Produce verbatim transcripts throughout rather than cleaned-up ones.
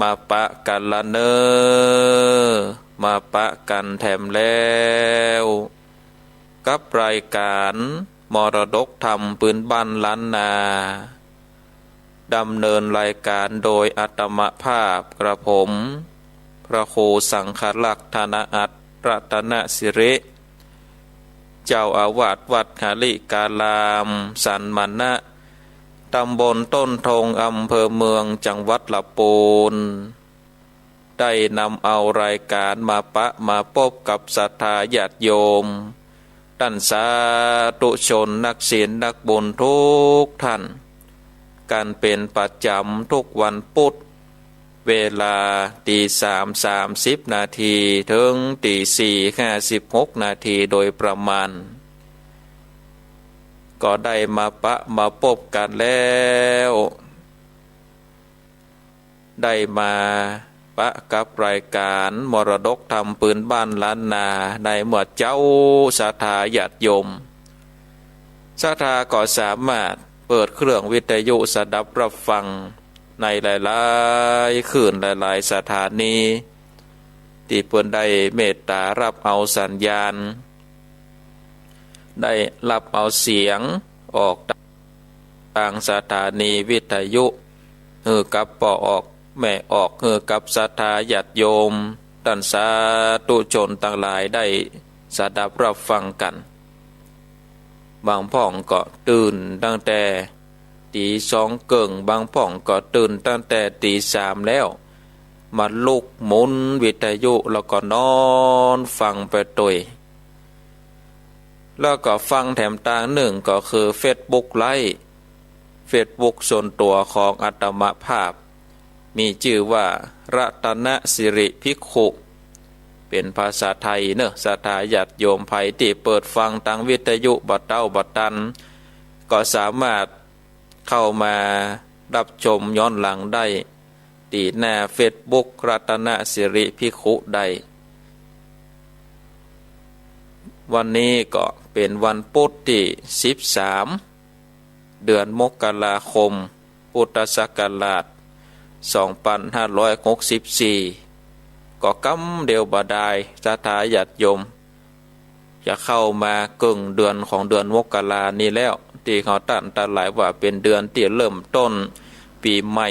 มาปะกั๋นละเน่อ มาปะกั๋นแถมแล้ว กับรายก๋านมรดกธรรมปื๊นบ้านล้านนา ดำเนินรายก๋านโดยอาตมาภาพกระผม พระครูสังฆรักษ์ ธนอัตร รัตนสิริ เจ้าอาวาสวัดหริการาม สันมณะ ตำบลต้นธง อำเภอเมือง จังหวัดลำปูน ได้นำเอารายก๋านมาปะมาปบกับศรัทธาญาติโยม ต้านสาธุชนนักศีลนักบุญกู้ต้าน กั๋นเป๋นประจ๋ำกู้วันปุ๊ด เวลาตี๋สามสามสิบนาที เถิงตี๋สี่ห้าสิบหกนาทีโดยประมาณ ก็ได้มาปะมาปบกั๋นแล้ว ได้มาปะกับรายก๋านมรดกธรรมปื๊นบ้านล้านนา ในเมื่อเจ๊า ศรัทธาญาติโยม ศรัทธาก็สามารถเปิดเครื่องวิทยุสดับฮับฟังในหลายๆ คลื่นหลายๆ สถานี ตี้เปิ้นได้เมตต๋าฮับเอาสัญญาณ ได้ฮับเอาเสียงออกตางสถานีวิทยุ หื้อกับป้อออกแม่ออก หื้อกับศรัทธาญาติโยม ต้านสาธุชนตังหลายได้สดับฮับฟังกั๋น บางพ่องก็ตื่นตั้งแต่ ตี๋สองเกิ่ง บางพ่องก็ตื่นตั้งแต่ตี๋สามแล้ว มาลุกหมุนวิทยุแล้วก็นอนฟังไปตวย แล้วก็ฟังแถมตางนึ่งก็คือเฟซบุ๊กไลฟ์ เฟซบุ๊กส่วนตั๋วของอาตมาภาพ มีจื้อว่า รัตนสิริภิกขุ เป๋นภาษาไทยเนาะ ศรัทธาญาติโยมใผตี้เปิดฟังตางวิทยุบ่เต๊าบ่ตัน ก็สามารถ เข้ามาฮับชมย้อนหลังได้ ตี้หน้าเฟซบุ๊กรัตนสิริภิกขุได้ วันนี้ก็เป๋นวันปุ๊ดตี้สิบสาม เดือนมกราคม พุทธศักราชสองปันห้าร้อยหกสิบสี่ ก็กำเดียวบ่ดาย ศรัทธาญาติโยม จะเข้ามาเกิ่งเดือนของเดือนมกรานี้แล้ว ตี้เฮาต้านตังหลายว่าเป๋นเดือนตี้เริ่มต้นปี๋ใหม่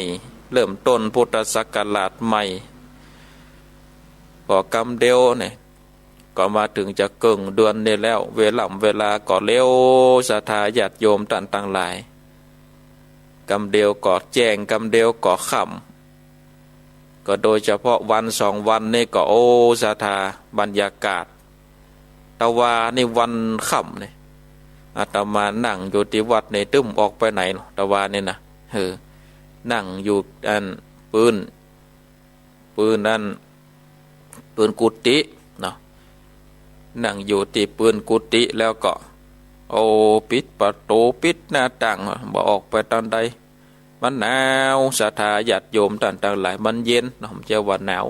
เริ่มต้นพุทธศักราชใหม่ ก็กำเดียวเนี่ย ก็มาเถิงจะเกิ่งเดือนนี้แล้ว เวล่ำเวลาก็เร็ว ศรัทธาญาติโยมต้านตังหลาย กำเดียวก็แจ้ง กำเดียวก็ค่ำ ก็โดยเฉพาะวันสองวันนี้ก็ โอ้ ศรัทธา บรรยากาศ ตะวานี่วันค่ำนี่ อาตมานั่งอยู่ตี้วัดนี่ ตึ้มออกไปไหนเนาะ ตะวานี่นะ เออ นั่งอยู่อันปื๊น ปื๊นอัน ปื๊นกุฏิเนาะ นั่งอยู่ตี้ปื๊นกุฏิแล้วก็ โอ้ ปิดประตู๋ ปิดหน้าต่าง บ่ออกไปตางใด มันหนาว ศรัทธาญาติโยมต้านตังหลาย มันเย็นเนาะ บ่ใจ้ว่าหนาว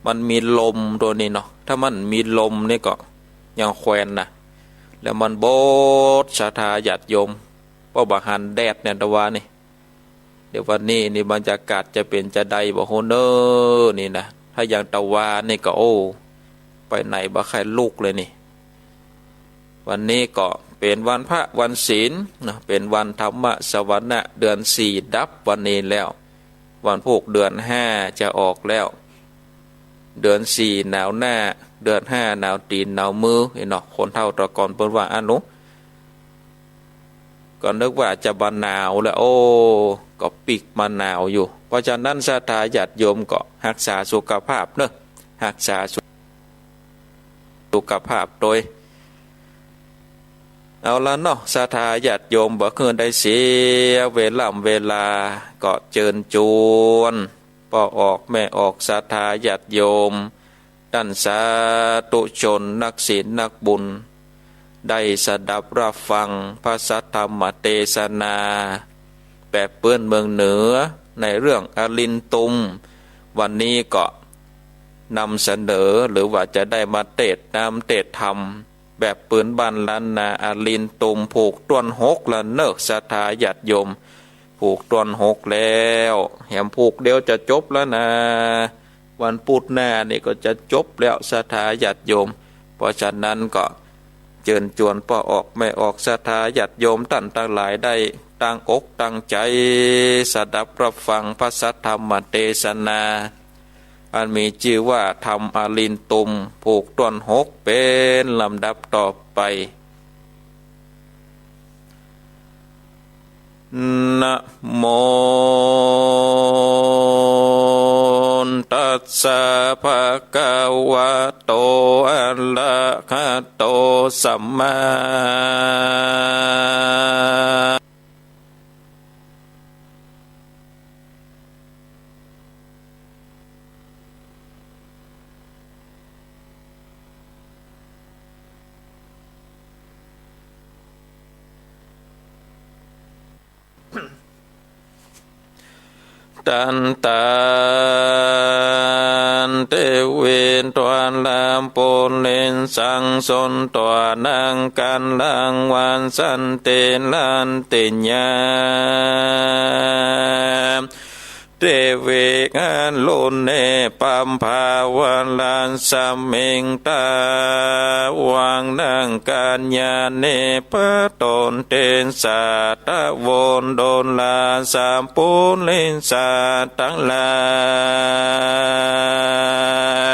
มันมีลมตวยนี่เนาะ ถ้ามันมีลมนี่ก็ยังแควนนะ แล้วมันบด ศรัทธาญาติโยม ป้อบ่หันแดดเนี่ย ตะวานี่ เดี๋ยววันนี้นี่บรรยากาศจะเป๋นจาใดบ่ฮู้เน่อ นี่นะ ถ้าอย่างตะวานี่ก็ โอ้ ไปไหนบ่ใค่ลุกเลยนี่ วันนี้ก็เป๋นวันพระวันศีลเนาะ เป๋นวันธรรมสวนะ เดือนสี่ดับวันนี้แล้ว วันพูกเดือนห้าจะออกแล้ว เดือนสี่หนาวหน้า เดือนห้าหนาวตี๋นหนาวมือ นี่เนาะ คนเฒ่าตะก่อนเปิ้นว่าอั้นเนาะ ก็นึกว่าจะบ่หนาวแล้ว โอ้ ก็ปิ๊กมาหนาวอยู่ เพราะฉะนั้นศรัทธาญาติโยมก็ฮักษาสุขภาพเนาะ ฮักษาสุ สุขภาพตวย เอาละเนาะ ศรัทธาญาติโยม บ่หื้อได้เสียเวล่ำเวลา ก็เจิญจวน ป้อออกแม่ออก ศรัทธาญาติโยม ต้านสาธุชนนักศีลนักบุญ ได้สดับฮับฟังพระสัทธรรมเตสนา แบบปื๊นเมืองเหนือ ในเรื่องอรินตุม วันนี้ก็นำเสนอ หรือว่าจะได้มาเตศน์นำเตศน์ธรรม แบบปื๊นบ้านล้านนา อรินตุมผูกต้วนหกละเน่อ ศรัทธาญาติโยม ผูกต้นหกแล้ว แหมผูกเดียวจะจบแล้วนะ วันพุธหน้านี่ก็จะจบแล้วศรัทธาญาติโยม เพราะฉะนั้นก็เจิญจวนป้อออกแม่ออกศรัทธาญาติโยมต้านตังหลายได้ตั้งอกตั้งใจ๋สดับฮับฟังพระสัทธรรมเตสนา อันมีจื้อว่าธรรมอรินตุม ผูกต้นหกเป๋นลำดับต่อไป นะโมตัสสะ ภะคะวะโต อะระหะโต สัมมา ตันตัน เตวิ ทวารา ปุเรสะ สัง คา รัตตา สันติ นัง กัลลัง วา สันติ รัตติยา เตวิ กรุเณ ปัพพาวา รัสมิง ตา วัง นัง กัญญาเณ ปะโต เตสะ ตะโว โดรา สะ ปุเรสะ ตังหลา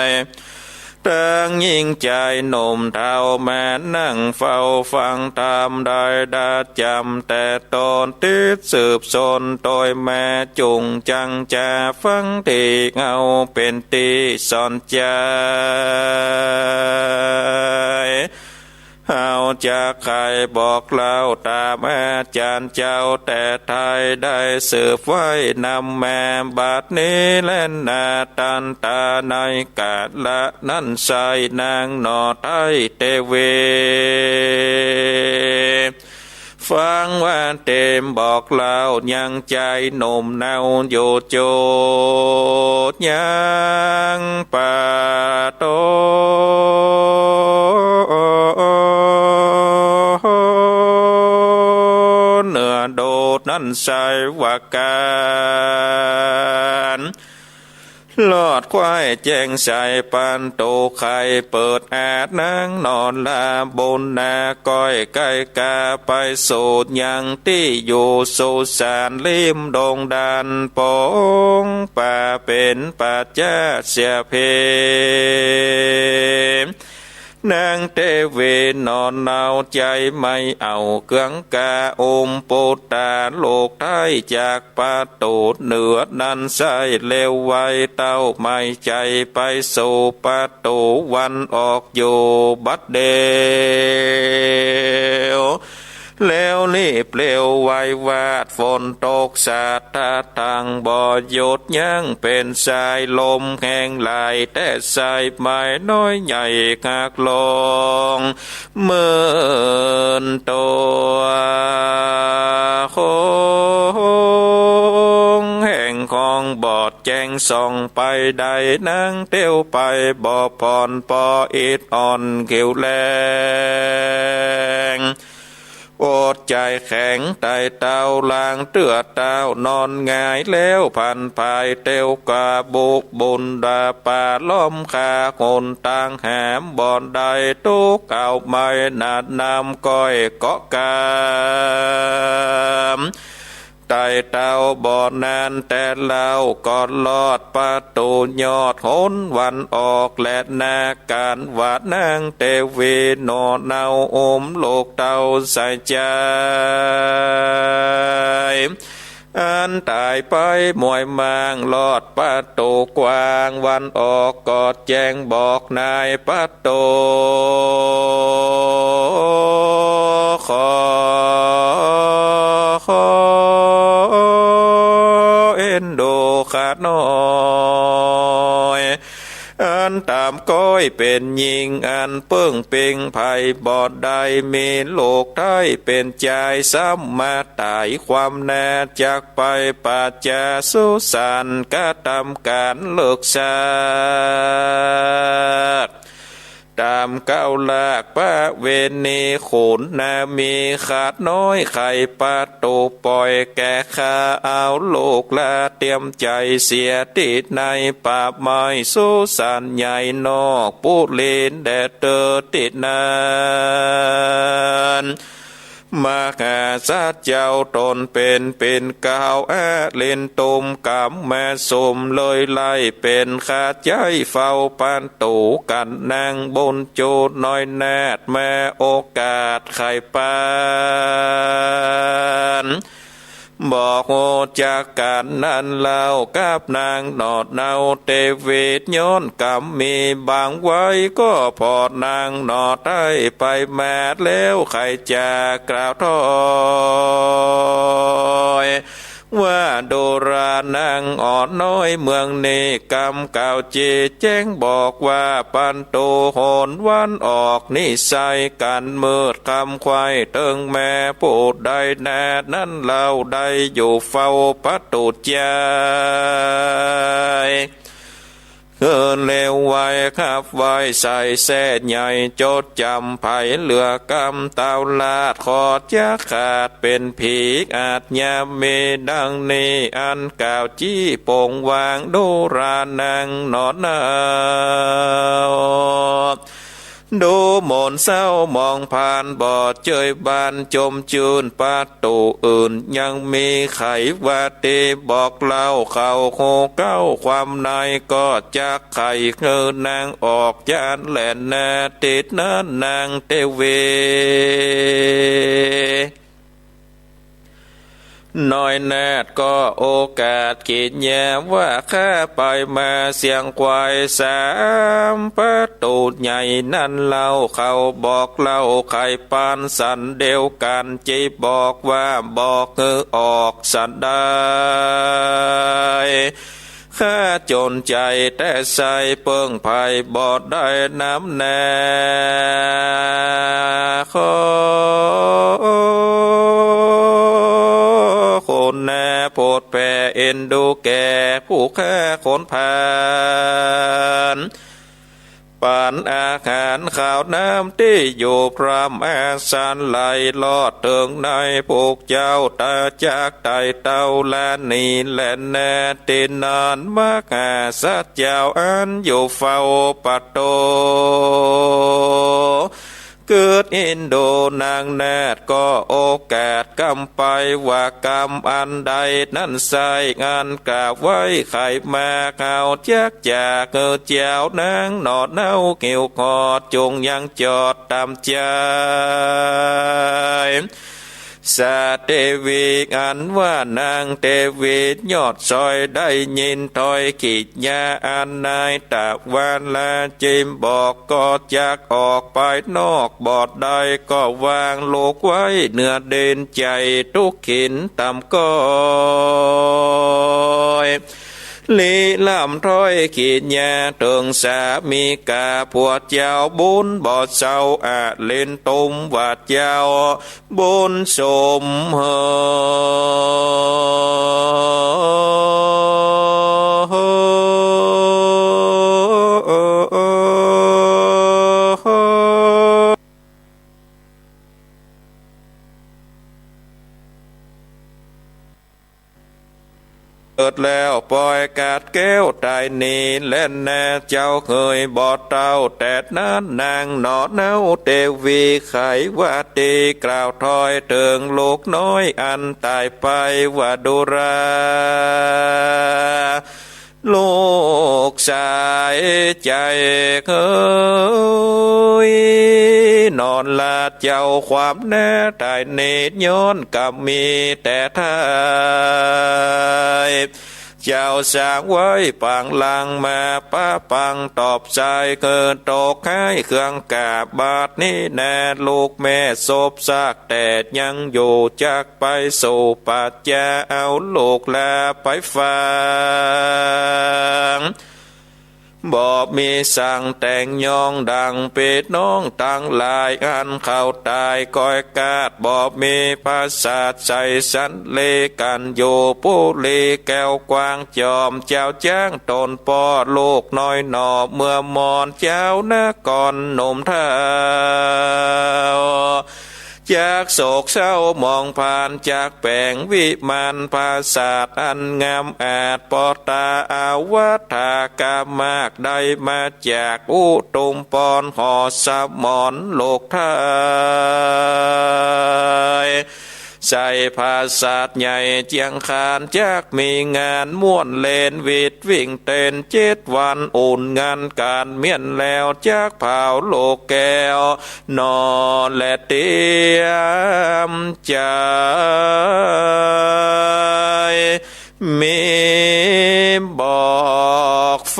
ย ตังญิงจายหนุ่มเฒ่า มานั่งเฝ้าฟังธรรมได้ ดาจ๋ำแต่ต๋น ติดสืบสนโตยมา จุ่งจั้งจ๋าฟังตี้ เอาเป๋นตี้สอนใจ๋ เฮาจะใค่บอกเล่าต๋ามอาจ๋ารย์เจ้าแต่ไท้ ได้สืบไว้นำมา บัดนี้แลนา ตันตา ในกาละนั้นไส้ นางหน่อไท้เตวิ ฟังว่าเต๋มบอกเล่ายังจายหนุ่มเนาอยู่ จุดยังปะโต เหนือโดดนั้นไส้ว่ากั๋น ลอดควายแจ้งใส ปะตู๋ไขเปิดอาด นางหน่อลาบุญนา ก้อยใก้ก๋าไปสู่ยังตี้อยู่สุสาน ริมดงดานป๋อง ป่าเป๋นป่าจ๊าเสียเพ นางเตวินหน่อเนาใจ๋ไม่เอาเกื้องก้า อุ้มปุตตาลูกไท้จากปะตู๋เหนือนั้นไส้ เร็วไวเต้าไม่ใจ๋ไปสู่ปะตู๋วันออกอยู่บัดเดี๋ยว แล้วรีบเร็วไววาด ฝนตกสาดตาดตังบ่หยุดยั้ง เป๋นสายลมแฮงหลาย แต่สายไม้น้อยใหญ่หักลง เมินตั๋ว โฮงแฮงของบอดแจ้งส่องไปได้ นางเตียวไปบ่ผ่อนปออิดอ่อนเขียวแรง อดใจ๋แข็งไต่เต้าลางเตื้อเต้านอนหงายแล้ว ผันผายเตียวกาบุบุญดาป่าล้อมคา หนตางหามบ่ได้ ตุ๊กเอาไม้หนาดน้ำก้อยเกาะกาม ไต่เต้าบ่นานแต่เล่า ก็ลอดปะตู๋ยอดหนวันออก และนาก๋านว่านางเตวินหน่อเนาอุ้มลูกเต้าใส่ใจ๋ อันต๋ายไปมวยมาง ลอดปะตู๋กว้างวันออก ก็แจ้งบอกนายปะ ตู๋ ขอ ขอเอ็นดูข้าน้อย อันต๋ามก้อยเป๋นญิง อันเปิ้งเป๋งใผบ่ได้ มีลูกไท้เป๋นจาย ซ้ำมาต๋ายความนา จักไปป่าจ๊าสุสาน กระตำก๋านเลิกซาก ต๋ามเก๊าลากประเวณี ขุนนามี ขะน้อยไขประตู๋ ป่อยแก่ข้าเอาลูกหลาน เตียมใจ๋เสียตี้ในป่าไม้ สุสานใหญ่นอกปุรี แด่เต๊อะตี้นั้น มหาสัตว์เจ้าต๋นเป๋น เป๋นเก๊า อลินตุมก๋ำมาสุม เลยไล่เป๋นข้าใจ๊เฝ้าประตู๋ กั๋นนั่งบนจุน้อยนาฏ มาโอกาสไขปาน บ่ฮู้จักกั๋นนั้นเล่า กับนางหนอดเนาเตวิต ย้อนกำมีบังไว้ ก็ผ่อนางหนอดได้ไปมาแล้ว ใค่จะกล่าวถ้อย ว่าดูรานางอ่อนน้อยเมืองนี้ กำกล่าวจีแจ้งบอกว่า ประตู๋หนวันออก นิสัยกั๋นมืดค่ำไขว่เถิงแม่ ผู้ใดนานั้นเล่า ได้อยู่เฝ้าประตู๋ใจ๊ หื้อเลวไวขับไว ใส่แส้ใหญ่จดจ๋ำ ใผเหลือกำเต้าลาด ขอจักขาดเป๋นผี อาจยามมีดังนี้ อันกล่าวจี้ปงวาง ดูรานางหนอเนา ดูหมนเศร้ามองผ่าน บ่เจยบานจมจื้น ประตู๋อื่นยังมีไขว่าตี้ บอกเล่าเขาฮู้เก๊าความใน ก็จักไขหื้อนางออก จานแหลนนาติดนั้นนางเตวิต น้อยนาฏก็โอกาสกิริยาว่า ข้าไปมาเสียงควายสามประตู๋ใหญ่นั้นเล่า เขาบอกเล่าไขปานสันเดียวกั๋น จีบอกว่าบอกหื้อออกสันได้ ข้าจ๋นใจ๋แต่ใส่เปิ้งไผบ่ได้นำนา ขอคุณนาโผดแผ่เอ็นดูแก่ผู้ข้าคนผ่าน ปันอาหารข้าวน้ำตี้อยู่พร่ำอาสาไหล ลอดเถิงในพวกเจ้า ต๋าจักไต่เต้าลาหนีแหลนนา ตี้นั้นมหาสัตว์เจ้าอันอยู่เฝ้าประตู๋ กึ๊ดอินดูนางนาฏก็โอกาสกำไป ว่ากำอันใดนั้นไส้ อันกล่าวไว้ไขมา เขาจักจะหื้อเจ้านางหนอเนา หิวขอดจุ่งยังจอดต๋ามใจ๋ สาเตวีอันว่านางเตวียอดซอย ได้ยินถ้อยกิริยาอันนายตะวันลาจิมบอก ก็จักออกไปนอกบ่ได้ ก็วางลูกไว้เหนือดินใจ๋ตุ๊กขินต๋ามก้อย ลี้ล่ำถ้อยกิริยาเถิงสามีกา ผัวเจ้าบุญบ่เศร้า อลินตุมว่าเจ้าบุญสมเหย เกิดแล้วป่อยกาดแก้วต๋ายนี้แลนา เจ้าเหยบ่เต้า แต่นั้นนางหนอเนาเตวีไขว่าตี้ กล่าวถ้อยเถิงลูกน้อยอันต๋ายไปว่า ดูรา ลูกสายใจ๋เหย หนอลาเจ้าความนาต๋ายนี้ ย้อนกำมีแต่ไท้ เจ้าสร้างไว้ปางหลังมา ปะปังตอบสาย หื้อตกไข้เครื่องกา บาดนี้แน่ลูกแม่สบซาก แต่ยังอยู่จักไปสู่ป่าจ๊า เอาลูกลาไปฝัง บ่มีสังแต่งยองดังปี้น้องตังหลายอันเขาต๋ายก้อยกาด บ่มีผาสาทใสสันเลกั๋นอยู่ ปุรีแก้วกว้างจอมเจ้าจ๊างต๋นป้อ ลูกน้อยหน่อเมืองมอน เจ้านครหนุ่มเฒ่า จักโศกเศร้ามองผ่าน จักแป๋งวิมานผาสาทอันงามอาจ ป้อต๋าอาวัฏฏะกะมาก ได้มาจากอุตุมพร หอสมรลูกไทย ใส่ผาสาทใหญ่เจียงคาน จักมีงานม่วนเล่น วิดวิ่งเต้นเจ็ดวัน อุ่นงานก๋านเมี้ยนแล้ว จักเผาลูกแก้ว หน่อและเตรียมใจ๋ มีบอกไฟ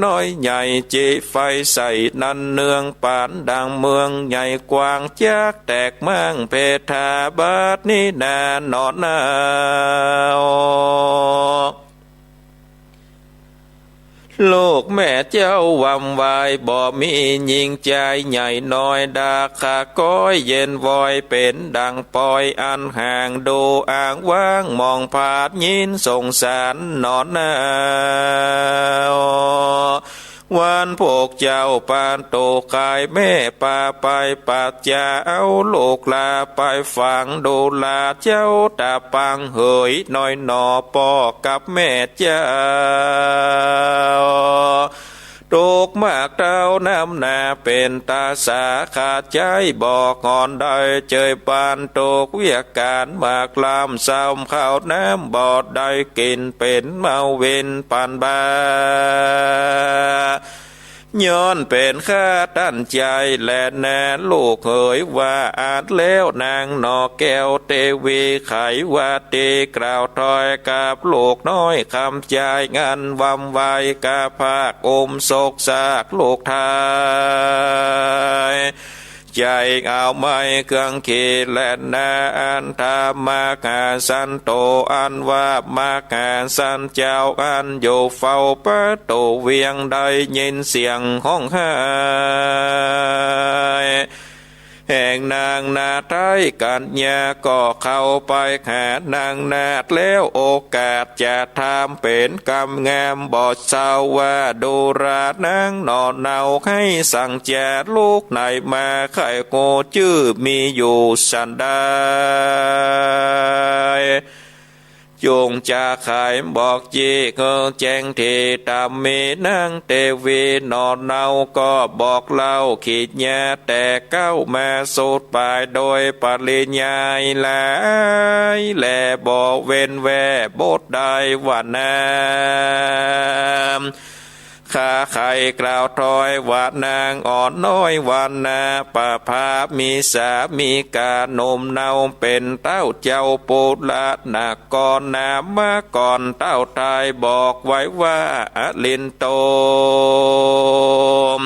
น้อยใหญ่ จิไฟใส่นั้นเนืองปานดังเมืองใหญ่กว้าง จักแตกม้างเพทา บัดนี้นาหนอเนา ลูกแม่เจ้าหว่ำไหว บ่มีหญิงจายใหญ่น้อย ดาคาก้อยเย็นวอย เป๋นดังปอยอันห่าง ดูอ้างว้างมองผาด ยินสงสารหนอเนา วันพวกเจ้าปานโตขายแม่ปาไป ปัดจาเอาลูกหลาไปฝัง ดูหลาเจ้าต๋าปังเหย น้อยหน่อป้อกับแม่เจ้า ตกมากเต้าน้ำหนา เป๋นต๋าสาขาดใจ๊ บ่หอนได้เจยปาน ตกเวียกก๋านมากล้ำ ซ้ำข้าวน้ำบ่ได้กิ๋น เป๋นเมาวินปันบา ย้อนเป๋นข้าตั้นใจ๋แลนา ลูกเหยว่าอาจแล้ว นางหน่อแก้วเตวีไขว่าเต กล่าวถ้อยกับลูกน้อยคำใจ๋ อันหว่ำไหวกาภาคอุ้มศกซากลูกไทย ใจ๋เอาไม้เครื่องขีแลนา อันถามมหาสันโต อันว่ามหาสันเจ้า อันอยู่เฝ้าประตูเวียง ได้ยินเสียงฮ้องไห้แห่งนางนาไทยกัญญา ก็เข้าไปหานางนาถแล้ว โอกาสจะถามเป๋นกำงาม บ่ทราบว่าดูรานางหน่อเนา ให้สั่งจาลูกไหนมา ใค่ฮู้จื้อมีอยู่สันใด จงจาไขบอกจี้หื้อแจ้งที ต๋ามมีนางเตวีหน่อเนา ก็บอกเล่าขีดยาแต่เก๊ามาสุดป๋าย โดยปริยายหลาย และบ่เว้นแว่บทใดว่านา ข้าใค่กล่าวถ้อยว่านางอ่อนน้อยวันนาประภา มีสามีกาหนุ่มเนา เป๋นเต้าเจ้าปุระนคร นามก่อนเต้าไทย บอกไว้ว่าอลินโตม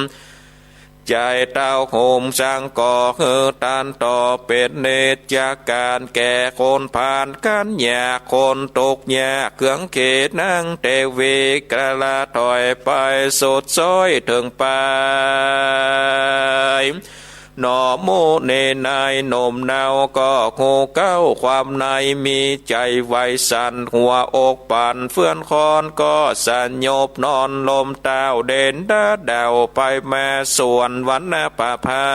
ใจ๋เต้าโหมสังก่อหื้อต้านต่อ เป๋นนิจการแก่คนผ่านกัญญา คนตกยากเคืองเขต นางเตวีกระละถอยไปสุดซอยเถิงป๋าย หน่อหมู่เณรนายหนุ่มเนา ก็ฮู้เก๊าความใน มีใจ๋ไหวสั่นหัวอกปั่นเฟื่อนคอน ก็สยบนอนลมเต้า เด่นดาเด่าไปมาส่วนวันนาประภา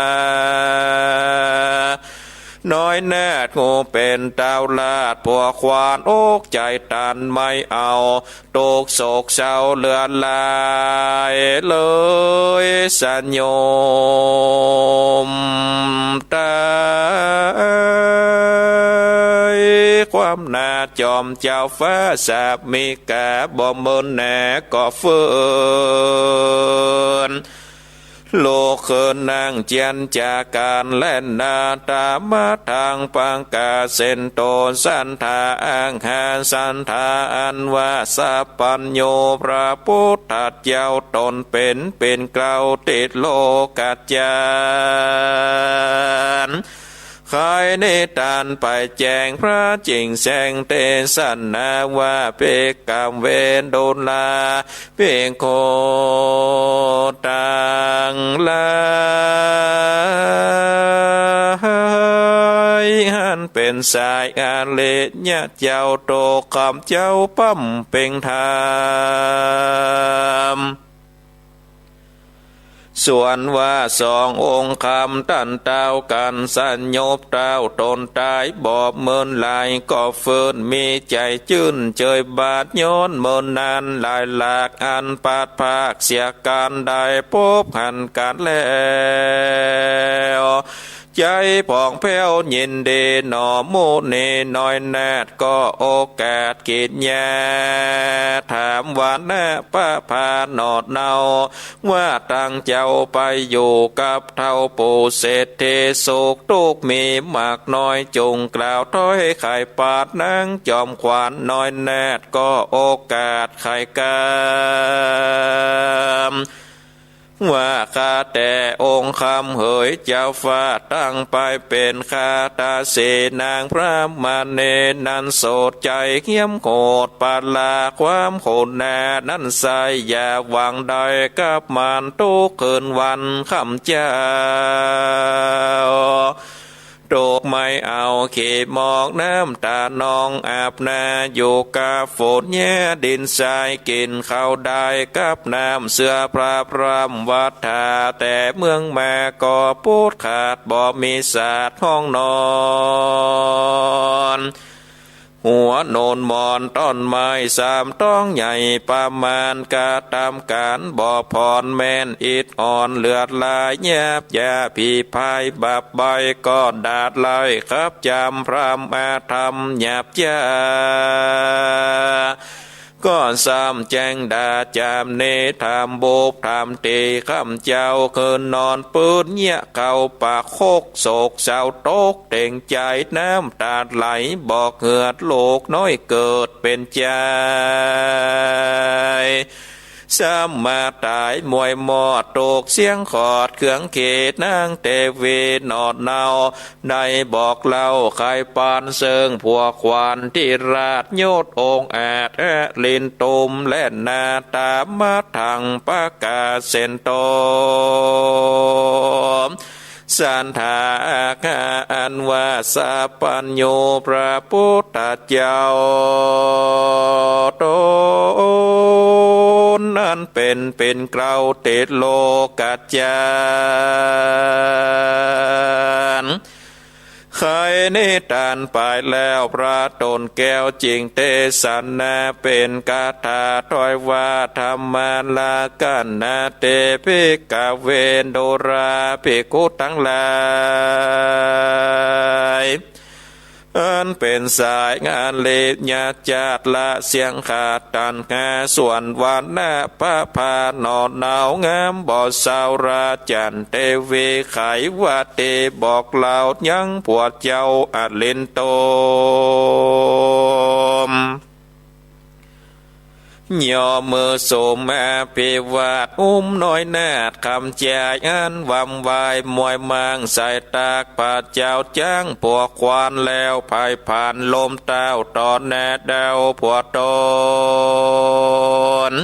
น้อยนาถฮู้เป๋นเต้าราชผัวควาน อกใจ๋ตันไม่เอา ตกโศกเศร้าเลือดไหลเลยสยมต๋าย ความนาจอมเจ้าฟ้าสามิกา บ่เมินหนาก็ฟื้น ลุกขึ้นนั่งเจียรจาการแล่นนาต๋ามมาทางปางกาเสนโต สันธาอ้างหาสันธาอันว่าสัพพัญญูพระพุทธเจ้าต๋นเป๋น เป๋นเกล้าติโลกจักร ใค่นิทานไปแจ้งพระจิ่งแจ้งเตสนาว่า ภิกขเว ดูรา ภิกขุตังหลาย อันเป๋นสายอริยะเจ้า ตกข้าพเจ้าบำเพ็งธรรม ส่วนว่าสององค์คำ ต้านเต้ากั๋นสยบเต้าต๋นต๋าย บ่เมินหลายก็ฟื้น มีใจ๋จื้นเจยบาด ย้อนเมินนานหลายหลาก อันปราศภาคเสียก๋าน ได้พบหันกั๋นแล้ว ใจ๋ผ่องแผ้วยินดีหนอ มุนีน้อยนาถ ก็โอกาสกิ๋นยา ถามว่า นางประภาหนอเนา ว่าตังเจ้าไปอยู่กับเฒ่าปู่เศรษฐี สุขตุ๊กข์มีมากน้อย จุ่งกล่าวถ้อยไขปราศ นางจอมขวัญน้อยนาถ ก็โอกาสไขกำ ว่าข้าแต่องค์คำเหยเจ้าฟ้า ตั้งไปเป๋นข้าตาสี นางพระมณีนั้นโสดใจ๋ เขียมโขดปาลา ความขุนนานั้นใส่ อย่าหวังได้กับมัน ตุ๊กคืนวันค่ำเจ๊า ตุ๊กข์ไม่เอาขี้หมอกน้ำต๋านอง อาบหน้าอยู่กับฝนแย้ดินทราย กิ๋นข้าวได้กับน้ำเสื้อผ้าพร่ำ วัตถาแต่เมืองมาก็ปูดขาด บ่มีสาดห้องนอน หัวโนนหมอนต้นไม้สามต้องใหญ่ประมาณ กระตำก๋านบ่ผ่อนแม่น อิดอ่อนเลือดลายหยาบ ยาผีพายบับใบ้ ก็ดาดไล่ขับจำพร่ำอาธรรมหยาบจ๊า ก็ซ้ำแจ้งด่าจำหนิ ถามบุพถามตี ค่ำเจ๊าคืนนอนปื๊ด เยียะเข้าปากคก โศกเศร้าตกเต็งใจ๋ น้ำต๋าไหลบอกเหือด ลูกน้อยเกิดเป๋นจาย ซ้ำมาต๋ายมวยมอด ตกเสี้ยงขอดเคืองเขต นางเตวีหนอเนา ได้บอกเล่าไขปานเซิ่งผัวขวัญ ธิราชยศองอาจ อลินตุมแล่นหน้าต๋ามมา ทังประกาศเส้นตน สันทาอาคาอันว่าสัพพัญญูพระพุทธเจ้าต๋นนั้นเป๋น เป๋นเกล้าติดโลกจักร ไขนิทานไปแล้ว พระต๋นแก้วจึงเตสนาเป๋นคาถาถ้อยว่า ธัมมารากัณณาติ ภิกขเว ดูราภิกขุตังหลาย อันเป๋นสายอริยะเจ้าละเสี้ยงขาดตัณหา ส่วนว่า นางประภาหนอเนา งามบ่เศร้าราจันเตวี ไขวาตีบอกเล่ายังผัวเจ้าอลินตุม ย่อมือสุมอภิวาท อุ้มน้อยนาถคำแจ้งอันวำวาย มวยมังสายตากพระเจ้า จั้งผัวขวัญแล้ว ไผผ่านลมเต้าต่อหน้าเต้าผัวต๋น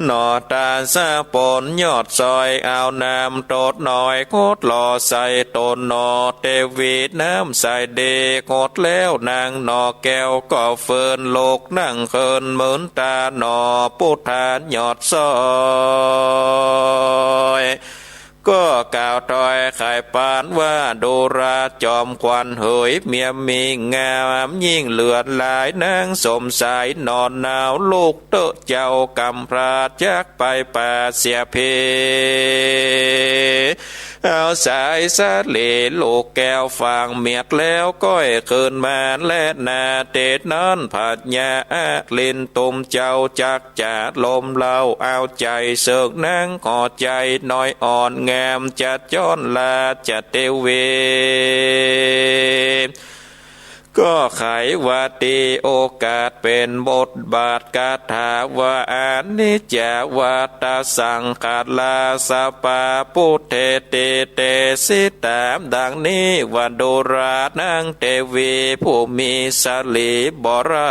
หนอต๋าสะปนยอดซอย เอาน้ำตดน้อยคดหล่อใส่ต๋นหนอ เตวีน้ำใสดีคดแล้ว นางหนอแก้วก็ฟื้นลุกนั่งเคิน หมื่นต๋าหนอปุทธายอดซอย ก็กล่าวถ้อยไขปานว่า ดูราจอมขวัญเหย เมียมีงามยิ่งเหลือหลาย นางสมสายหนอเนา ลุกเต๊อะเจ้ากำพร้า จักไปป่าเสียเพ เอาสายสาลีลูกแก้วฝางเมียดแล้ว ก้อยคืนมาแลนา เต๋นั้นพญาอลินตุมเจ้าจัก จะลมเล่าเอาใจ๋เสิกนาง ขอใจ๋น้อยอ่อนงาม จะจ้อนราชเตวี ก็ไขว่าตี้โอกาสเป๋นบทบาทคาถาว่า อนิจจาวัตตาสังขารา สัพพะปุเทเต เตสิตา ดังนี้ว่า ดูรานังเตวี ผู้มีสรีบริ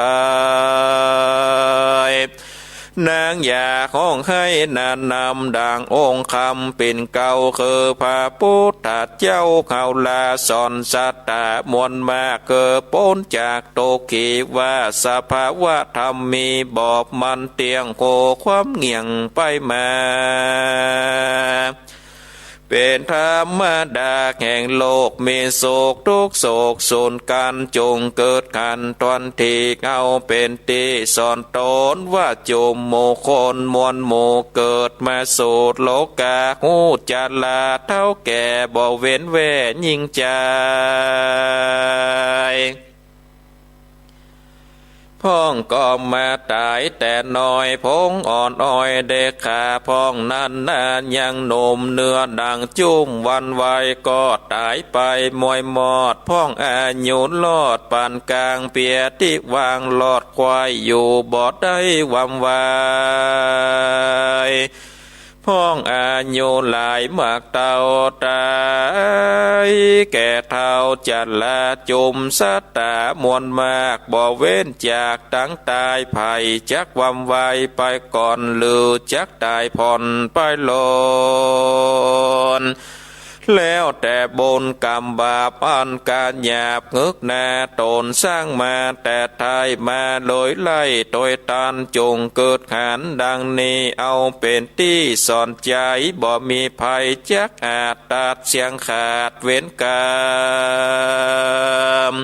นางอยากฮ้องไห้หน้านำดั่งองค์คำปิ่นเกล้า คือพระปุทธเจ้าเฮาลาสอนสัตตะมวลมาก คือป๊นจากตุ๊กขีว่าสภาวะธรรมมีบ่ บ่มันเตี้ยง โหความเหงี่ยงไปมา เป๋นธรรมดาแห่งโลก มีสุขตุ๊กข์โศกสูญกั๋น จงเกิดหันต๋น ตี้เฮาเป๋นตี้สอนต๋น ว่าจุมหมู่คนมวลหมู่ เกิดมาสู่โลกา ฮู้จาราเฒ่าแก่ บ่เว้นแว่ญิงจาย พ่องก็มาต๋ายแต่น้อย พงอ่อนอ้อยได้ขาพ่องนั้นนา ยังหนุ่มเนื้อดั่งจุ้ม วันไวก็ต๋ายไปมวยมอด พ่องอายุรอดปานก๋าง เปียตี้วางรอดควายอยู่ บ่ได้วำวาย พ่องอายุหลายมากเต้า ต๋ายแก่เฒ่าจารา จุมสัตตะมวลมาก บ่เว้นจากตังต๋าย ใผจักวำวายไปก่อน หรือจักต๋ายผ่อนไปโลน แล้วแต่บุญกรรมบาปอันก๋านหยาบ งึกหนาต๋นสร้างมาแต่ไท้ มาโดยไล่โตยตาน จงเกิดหันดังนี้ เอาเป๋นตี้สอนใจ๋ บ่มีใผจักอาจตัดเสี้ยงขาดเวรกรรม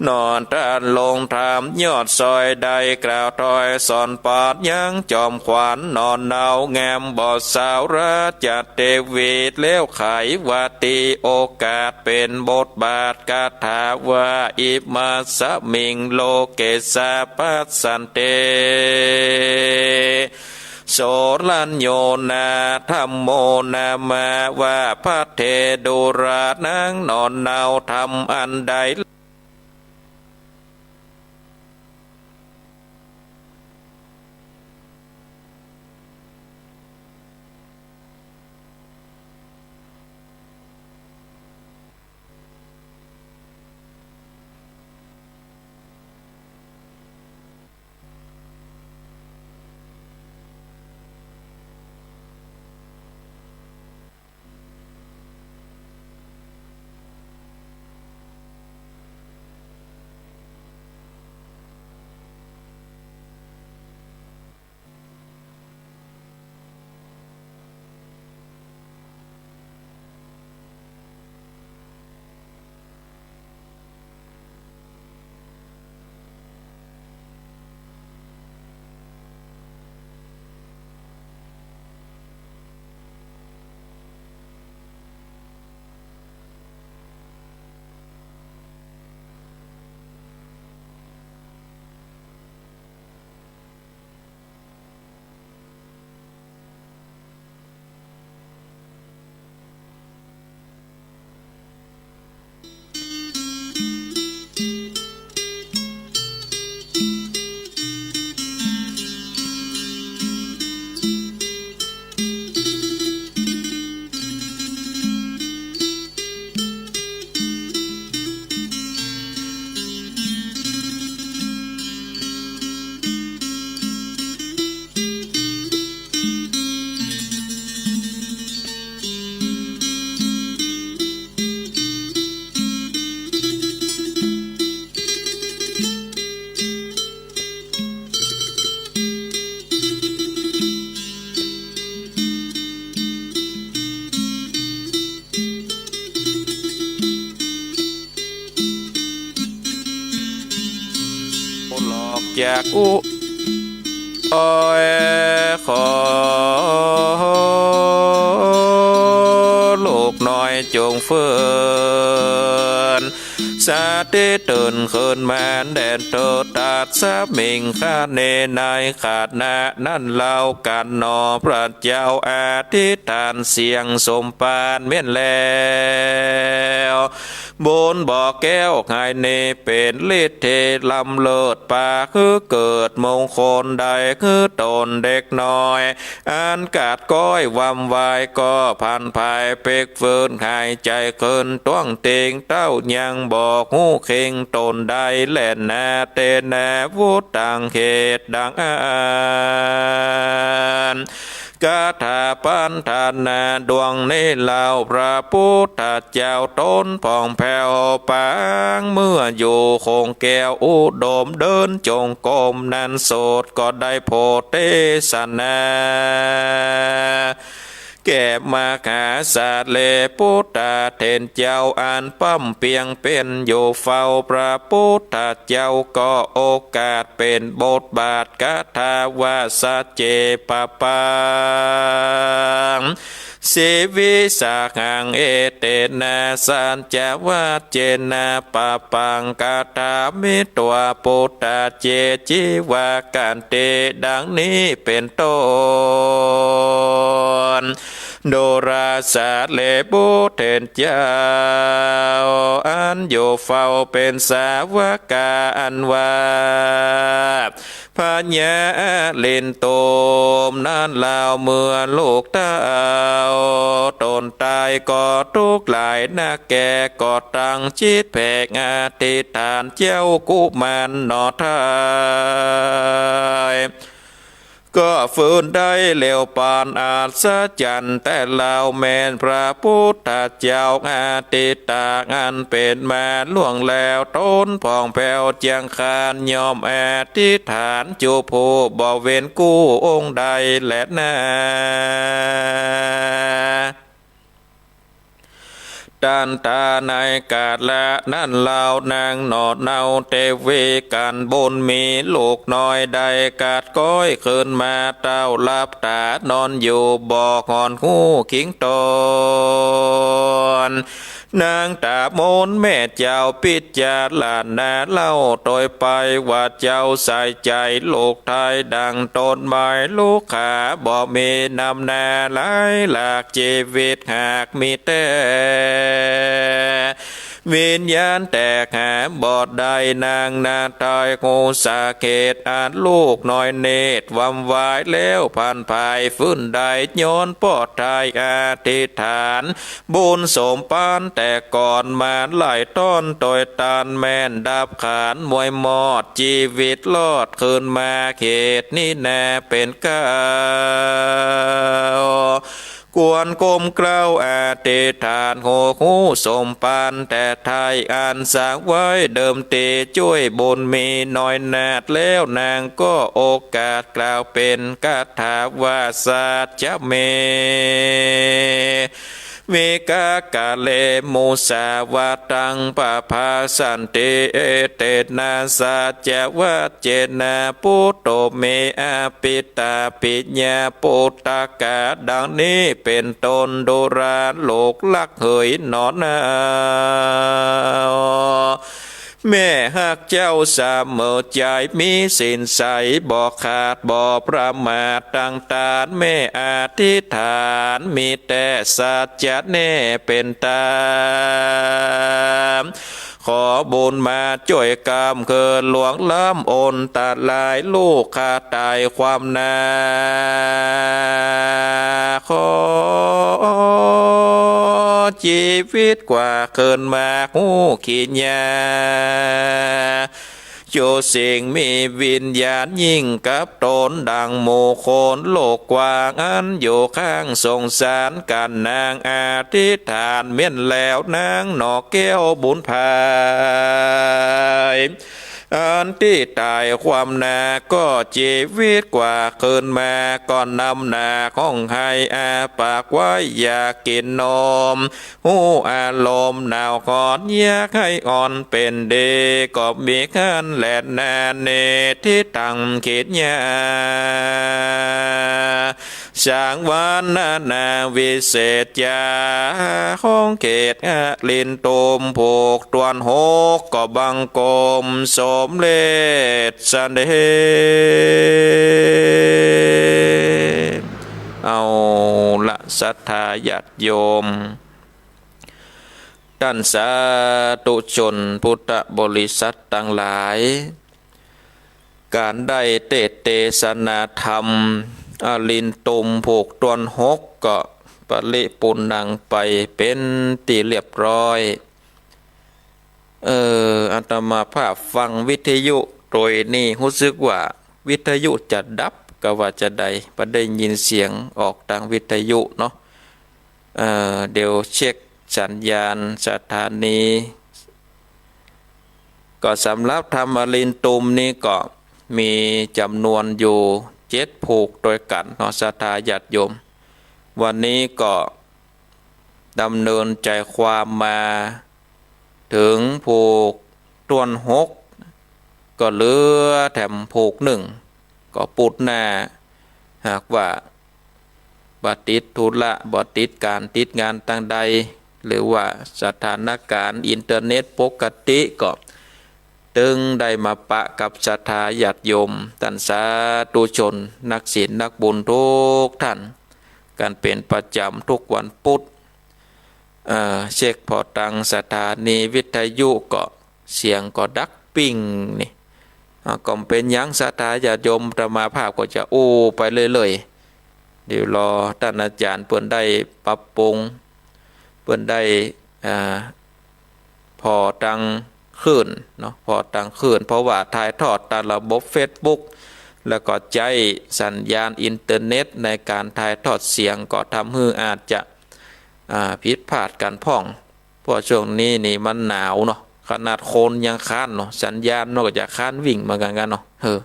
นอนต้านโลงธรรมยอดซอย ได้กล่าวถ้อยสอนปราชญ์ยังจอมขวัญ หนอนเนางามบ่สาวราชเตวี แล้วไขว่าตี้โอกาสเป๋นบทบาทคาถาว่า อิมาสมิงโลเกสา ภัสสันติ โสรัญโญนา ธัมโมนามา ว่าภัทเท ดูรานังหนอนเนา ธรรมอันใด หลอกจากอุ อ้อย ขอลูกน้อยจงเฟื่อน ส สาธิตตื่นขึ้นมาแด่นเถิด ตัสมิง ขเณ ในขณะนั้นเล่ากั๋นหนอ พระเจ้าอธิษฐานเสี้ยงสมภารเมี้ยนแล้ว บุญบ่อแก้วไขนี้เป๋นฤทธิ์ที่ล้ำเลิศ ปาหื้อเกิดมงคลได้หื้อต๋นเด็กน้อย อันกาดก๊อยวำวายก็พลันผายเป๊กฟื้นหายใจ๋ขึ้นต้วงเต็ง เต้ายังบ่ฮู้เข่งต๋นได้แลนา เตนา วุตตัง เหตุดังอั้น คาถาปันธนาดวงนี้เล่า พระปุทธเจ้าต๋นผ่องแผ้วปาง เมื่ออยู่คงแก้วอุดมเดินจงกรมนั้น โสตก็ได้โผฏฐเตสนา แก่มหาสารีปุตตะเถรเจ้า อันป้ำเปียงเป๋นอยู่เฝ้า พระปุทธเจ้าก็โอกาสเป๋นบทบาท คาถาว่า สัจเจ ปปัง สิวิสหัง เอเตนะ สัจจวัจเจนะ ปปัง คาถามิ ตวา ปุตตา เจ จีวากันติ ดังนี้เป๋นต้น ดูราสารีปุตรเถรเจ้า อันอยู่เฝ้าเป๋นสาวกา อันว่า พญาอลินโตมนั้นเล่า เมื่อลูกเต้าต๋นต๋ายก็ตุ๊กข์หลายนัก แก่ก็ตั้งจิตแผกอธิษฐาน เจ้ากุมารหนอไทย ก็ฟื้นได้เร็วปานอัศจรรย์ แต่เล่าแม่นพระปุทธเจ้าอดิตตะอันเป๋นมาล่วงแล้ว ต๋นผ่องแผ้วเจียงคาน ย่อมอธิษฐานจุผู้บ่เว้นกู้องค์ใดแลนา ตันตาในกาละนั้นเล่านางหนอเนาเตวีกันบุญมีลูกน้อยได้กัดก้อยคืนมา เต้าหลับตานอนอยู่บ่หอนฮู้คิงตน นางต๋ามนแม่เจ้าพิจารณาเล่าโตยไปว่า เจ้าใส่ใจ๋ลูกไท้ดังต้นไม้ลูกขา บ่มีนำนาหลายหลาก จีวิตหากมีแต๊ วิญญาณแตกหาบ่ได้ นางนาไท้ฮู้สาเหตุอันลูกน้อยเนตรวำวายแล้วพลันผายฟื้นได้ ย้อนป้อไท้อธิษฐานบุญสมภารแต่ก่อนมาหลายต้น โตยต้านแม่นดับขันมวยมอด จีวิตรอดคืนมา เหตุนี้แน่เป๋นเกล้า ควรก้มเกล้าอธิษฐาน ฮู้ฮู้สมภารแต่ไท้ อันสร้างไว้เดิมที จ้วยบุญมีน้อยนาดแล้ว นางก็โอกาสกล่าวเป๋นคาถาว่า สัจจะเม เวกะกะเล มุสาวาตัง ปะภาสันติ เอเตนะ สัจจวัจเจนะ ปุตโต เม อภิตาปิยะปุตตะกะ ดังนี้เป๋นต้น ดูราลูกฮักเหยหนอเนา แม่ฮักเจ้าเสมอใจ๋ มีศีลใสบ่ขาดบ่ประมาท ตังตานแม่อธิษฐาน มีแต๊สัจจะแน่เป๋นต๋าม ขอบุญมาจ้วยกำเคิน ล่วงล้ำอันตราย ลูกข้าต๋ายความนา ขอจีวิตกว่าคืนมาฮู้ขีญา โจสิ่งมีวิญญาณยิ่งกับต๋นดังหมู่คนโลกกว้าง อันอยู่ข้างสงสารกั๋น นางอธิษฐานเมี้ยนแล้ว นางหนอแก้วบุญภาย อันตี้ต๋ายความนาก็จีวิตกว่าคืนมา ก็นำนาฮ้องไห้อ้าปากไว้ อยากกิ๋นนม ฮู้อารมณ์หนาวฮ้อน อยากหื้ออ่อนเป๋นดี ก็มีหั้นแลนา เนติตังขีญา สังวรรณนาวิเศษจา ของเขตอรินตุมผูกต้วนหก ก็บังคมสมเร็จเสด็จ เอาละศรัทธาญาติโยม ต้านสาธุชนพุทธบริษัทตังหลาย ก๋านได้เตสน์เตสนาธรรม อรินตุมผูกต้วนหก ก็ปริปูรณ์ไปเป๋นตี้เรียบร้อย เออ อาตมาภาพฟังวิทยุโตยนี้ ฮู้สึกว่าวิทยุจะดับ กาว่าจาใด บ่ได้ยินเสียงออกตางวิทยุเนาะ เอ่อ เดี๋ยวเช็คสัญญาณสถานี ก็สำหรับธรรมอรินตุมนี้ก็มีจ๋ำนวนอยู่เจ็ดผูกตวยกั๋นเนาะ ศรัทธาญาติโยม วันนี้ก็ดำเนินใจ๋ความมาเถิงผูกต้วนหก ก็เหลือแถมผูกนึ่ง ก็ปุดหน้า หากว่า บ่ติดธุระ บ่ติดก๋านติดงานตางใด หรือว่าสถานก๋ารณ์อินเทอร์เน็ตปกติ ก็ตึงได้มาปะกับศรัทธาญาติโยม ต้านสาธุชน นักศีลนักบุญทุกต้าน กั๋นเป๋นประจ๋ำทุกวันปุด เอ่อ เช็คผ่อตางสถานีวิทยุก็เสียงก็ดับปิ้งนี่ อ่า ก็บ่เป๋นหยัง ศรัทธาญาติโยม อาตมาภาพก็จะอู้ไปเรื่อยๆ เดี๋ยวรอต้านอาจ๋ารย์เปิ้นได้ปรับปรุง เปิ้นได้ อ่า ผ่อตางคลื่นเนาะ ผ่อตางคลื่น เพราะว่าถ่ายทอดตางระบบเฟซบุ๊ก แล้วก็ใจ๊สัญญาณอินเทอร์เน็ตในก๋านถ่ายทอดเสียง ก็ทำหื้ออาจจะ อ่า ผิดพลาดกั๋นพ่อง เพราะช่วงนี้นี่มันหนาวเนาะ ขนาดคนยังคร้านเนาะ สัญญาณมันก็จะคร้านวิ่งเหมือนกั๋นกั๋นเนาะ เออ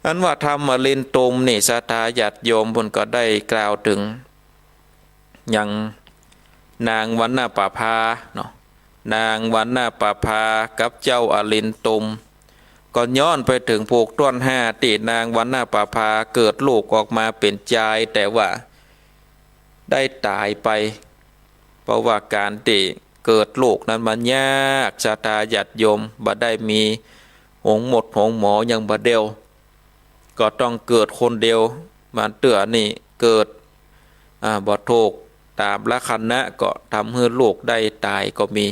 อันว่าธรรมอรินตุมนี่ ศรัทธาญาติโยมเปิ้นก็ได้กล่าวเถิง ยังนางวรรณประภาเนาะ นางวรรณประภากับเจ้าอรินตุม ก็ย้อนไปเถิงผูกต้วนห้า ตี้นางวรรณประภาเกิดลูกออกมาเป๋นจาย แต่ว่าได้ต๋ายไป เพราะว่าก๋านตี้เกิดลูกนั้นมันยาก ศรัทธาญาติโยม บ่ได้มีโฮงหมดโฮงหมออย่างบ่าเดี่ยว ก็ต้องเกิดคนเดียว บางเตื้อนี่เกิด อ่า บ่ถูกต๋ามลักษณะ ก็ทำหื้อลูกได้ต๋ายก็มี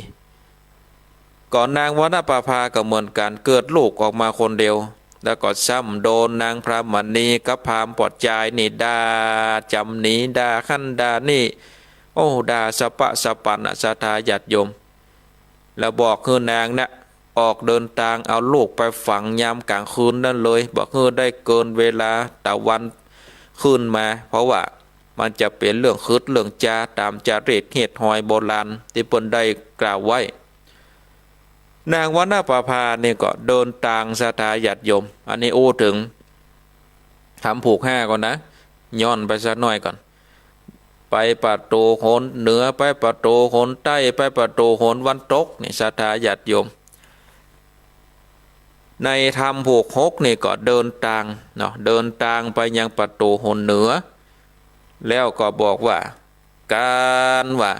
ก็นางวรรณประภาก็เหมือนกั๋น เกิดลูกออกมาคนเดียว แล้วก็ซ้ำโดนนางพรามณีกับพราหมณ์ปอดจายนี่ด่าจ๋ำหนี ด่าหั้นด่านี่ โอ้ ด่าสะปะสะปันน่ะ ศรัทธาญาติโยม แล้วบอกหื้อนางนะ ออกเดินตางเอาลูกไปฝังยามก๋างคืนนั้นเลย บ่หื้อได้เกินเวลาตะวันขึ้นมา เพราะว่ามันจะเป๋นเรื่องขึดเรื่องจา ต๋ามจารีตเฮียดฮอยโบราณตี้เปิ้นได้กล่าวไว้ นางวรรณประภานี่ก็เดินตาง ศรัทธาญาติโยม อันนี้อู้เถิงธรรมผูกห้าก่อนนะ ย้อนไปสักหน้อยก่อน ไปประตู๋หนเหนือ ไปประตู๋หนใต้ ไปประตู๋หนวันตกนี่ ศรัทธาญาติโยม ในธรรมผูกหกนี่ก็เดินตางเนาะ เดินตางไปยังประตู๋หนเหนือ แล้วก็บอกว่า ก๋านว่า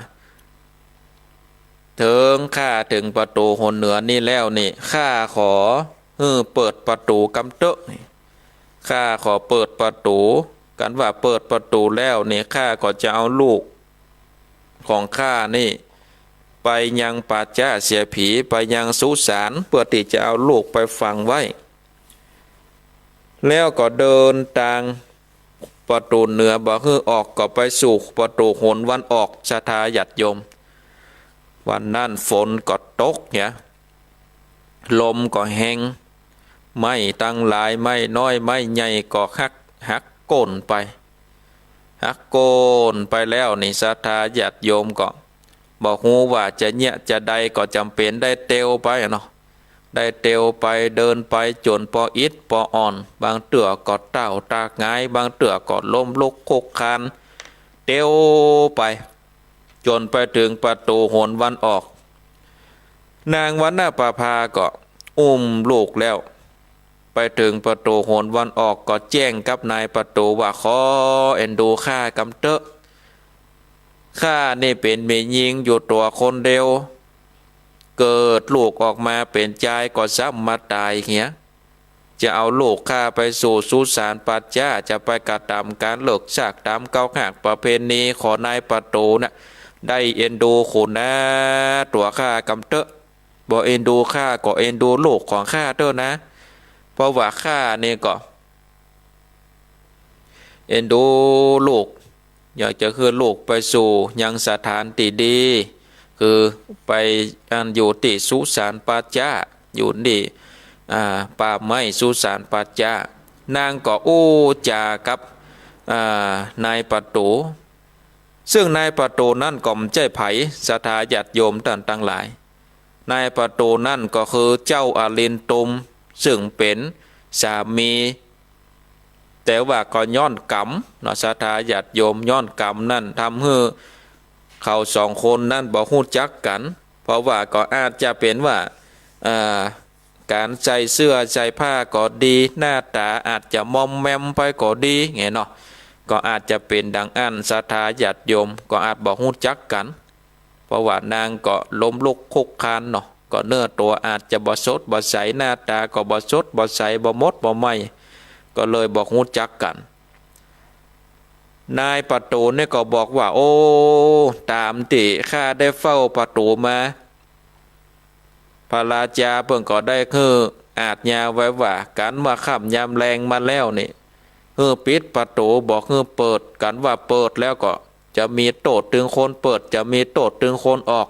เถิงข้าเถิงประตู๋หนเหนือนี้แล้วนี่ ข้าขอหื้อเปิดประตู๋กำเต๊อะ ข้าขอเปิดประตู๋ ก๋านว่าเปิดประตู๋แล้วนี่ ข้าก็จะเอาลูกของข้านี่ ไปยังป่าจ๊าเสียผี ไปยังสุสาน เปื้อตี้จะเอาลูกไปฝังไว้ แล้วก็เดินตางประตู๋เหนือ บ่หื้อออก ก็ไปสู่ประตู๋หนวันออก ศรัทธาญาติโยม วันนั้นฝนก็ตกเนี่ย ลมก็แฮง ไม้ตังหลาย ไม้น้อย ไม้ใหญ่ก็หัก หักโค่นไป หักโค่นไปแล้วนี่ ศรัทธาญาติโยมก็บ่ฮู้ว่าจะเยียะจาใด ก็จ๋ำเป๋นได้เตียวไปอะเนาะ ได้เตียวไป เดินไปจ๋นปออิดปออ่อน บางเตื้อก็เต๊าตากหงาย บางเตื้อก็ล้มลุกคลุกคลาน เตียวไป จ๋นไปเถิงประตู๋หนวันออก นางวรรณประภาก็อุ้มลูกแล้ว ไปเถิงประตู๋หนวันออกก็แจ้งกับนายประตู๋ว่า ขอเอ็นดูข้ากำเต๊อะ ข้านี่เป๋นแม่ญิงอยู่ตั๋วคนเดียว เกิดลูกออกมาเป๋นจายก็ซ้ำมาต๋ายเหีย จะเอาลูกข้าไปสู่สุสานป่าจ๊า จะไปกระตำก๋านเลิกซากต๋ามเก๊าหากประเพณี ขอนายประตู๋น่ะ ได้เอ็นดูขุนนาตั๋วข้ากำเต๊อะ บ่เอ็นดูข้าก็เอ็นดูลูกของข้าเต๊อะนะ เพราะว่าข้านี่ก็ เอ็นดูลูก อยากจะหื้อลูกไปสู่ยังสถานตี้ดี คือไปอันอยู่ตี้สุสานป่าจ๊า อยู่ตี้ อ่า ป่าไม้สุสานป่าจ๊า นางก็อู้จ๋ากับ อ่า นายประตู๋ ซึ่งนายประตู๋นั้นก็บ่ใจ้ใผ ศรัทธาญาติโยมต้านตังหลาย นายประตู๋นั้นก็คือเจ้าอรินตุม ซึ่งเป๋นสามี แต่ว่าก็ย้อนกรรมเนาะ ศรัทธาญาติโยม ย้อนกรรมนั้นทำหื้อเขาสองคนนั้นบ่ฮู้จักกั๋น เพราะว่าก็อาจจะเป๋นว่า เอ่อ ก๋านใส่เสื้อใส่ผ้าก็ดี หน้าต๋าอาจจะมอมแมมไปก็ดี ไงเนาะ ก็อาจจะเป๋นดังอั้น ศรัทธาญาติโยม ก็อาจบ่ฮู้จักกั๋น เพราะว่านางก็ล้มลุกคลุกคลานเนาะ ก็เนื้อตั๋วอาจจะบ่สดบ่ใส หน้าต๋าก็บ่สดบ่ใส บ่หมดบ่ใหม่ ก็เลยบ่ฮู้จักกั๋น นายประตู๋นี่ก็บอกว่า โอ้ ต๋ามตี้ข้าได้เฝ้าประตู๋มา พระราจาเปิ้นก็ได้หื้ออาจญาไว้ว่า ก๋านเมื่อค่ำยามแลงมาแล้วนี่ หื้อปิดประตู๋ บ่หื้อเปิด ก๋านว่าเปิดแล้วก็จะมีโต้ษตึงคนเปิด จะมีโต้ษตึงคนออก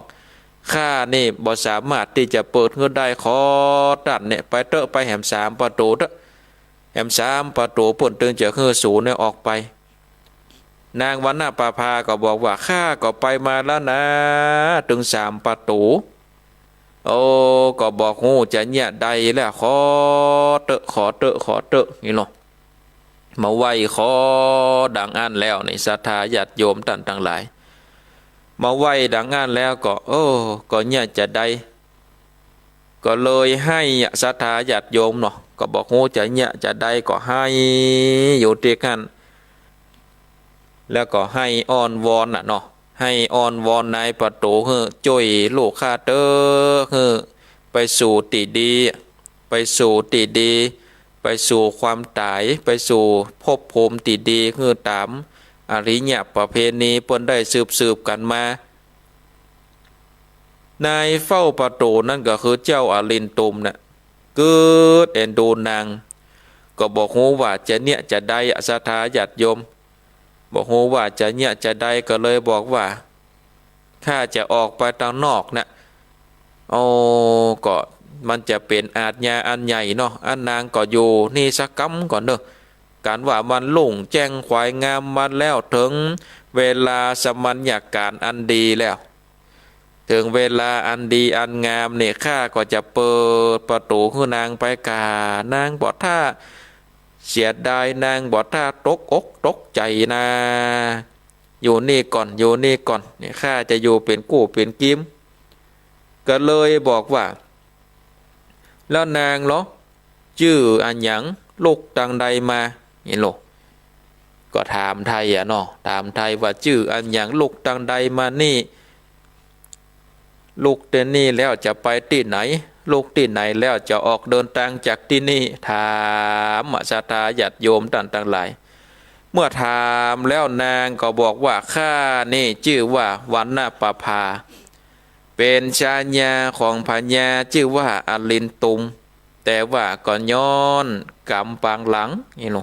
ข้านี่บ่สามารถตี้จะเปิดหื้อได้ ขอต้านเนี่ยไปเต๊อะ ไปแหมสามประตู๋เต๊อะ แหมสามประตู๋เปิ้นตึงจะหื้อสูเนี่ยออกไป นางวรรณประภาก็บอกว่า ข้าก็ไปมาแล้วนะ ตึงสามประตู๋ โอ้ ก็บ่ฮู้จะเยียะใดแล้ว ขอเต๊อะ ขอเต๊อะ ขอเต๊อะ นี่เนาะ มาไหว้ขอดังอั้นแล้วนี่ ศรัทธาญาติโยมต้านตังหลาย มาไหว้ดังอั้นแล้วก็ โอ้ ก็เยียะจะใด ก็เลยไห้อะ ศรัทธาญาติโยมเนาะ ก็บ่ฮู้จะเยียะจะใด ก็ไห้อยู่ตี้หั้น แล้วก็ไห้อ้อนวอนน่ะเนาะ ไห้อ้อนวอนนายประตู๋ หื้อจ้วยลูกข้าเต๊อะ หื้อไปสู่ตี้ดี ไปสู่ตี้ดี ไปสู่ความต๋าย ไปสู่ภพภูมิตี้ดี หื้อต๋ามอริยประเพณีเปิ้นได้สืบๆ กั๋นมา นายเฝ้าประตู๋นั้นก็คือเจ้าอรินตุมน่ะ กึ๊ดเอ็นดูนาง ก็บ่ฮู้ว่าจะเยียะจะใดอะ ศรัทธาญาติโยม บ่ฮู้ว่าจะเยียะจะใด ก็เลยบอกว่า ข้าจะออกไปตางนอกน่ะ โอ้ ก็มันจะเป๋นอาชญาอันใหญ่เนาะ อั้นนางก็อยู่นี่สักกำก่อนเน่อ ก๋านว่ามันรุ่งแจ้งไขว่งามมาแล้ว เถิงเวลาสมัญญาก๋ารอันดีแล้ว เถิงเวลาอันดีอันงามนี่ ข้าก็จะเปิดประตู๋หื้อนางไปก่า นางบ่ถ้าเสียดาย นางบ่ถ้าตกอกตกใจ๋นา อยู่นี่ก่อน อยู่นี่ก่อน นี่ข้าจะอยู่เป๋นกู้เป๋นกีม ก็เลยบอกว่า แล้วนางลอ จื้ออะหยัง ลุกตางใดมา นี่โล ก็ถามไถ่อะเนาะ ถามไถ่ว่าจื้ออะหยัง ลุกตางใดมานี่ ลุกตี้นี่แล้วจะไปตี้ไหน ลุกตี้ไหนแล้วจะออกเดินตางจากตี้นี่ ถามอะศรัทธาญาติโยมต้านตังหลาย เมื่อถามแล้วนางก็บอกว่า ข้านี่จื้อว่าวรรณประภา เป๋นชายาของพญาจื้อว่าอรินตุม แต่ว่าก็ย้อนก๋รรมปางหลัง นี่โล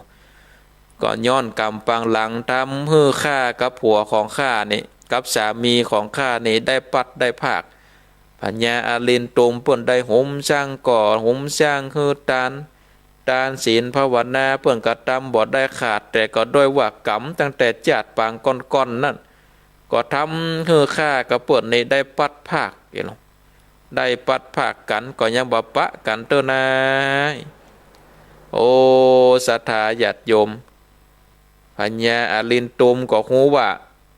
ก็ย้อนก๋รรมปางหลังทำหื้อข้ากับผัวของข้านี่ กับสามีของข้านี่ได้พลัดได้พราก พญาอรินตุมเปิ้นได้หุมสร้างก่อ หุมสร้างหื้อตาน ตานศีลภาวนาเปิ้นก็ตำบ่ได้ขาด แต่ก็ด้วยว่าก๋รรมตั้งแต่จาติปางก่อนๆ นั้น ก็ทำหื้อข้ากับเปิ้นนี่ได้พลัดพราก นี่โล ได้พลัดพรากกั๋น ก็ยังบ่ปะกั๋นเต๊อะนา โอ้ ศรัทธาญาติโยม พญาอรินตุมก็ฮู้ว่า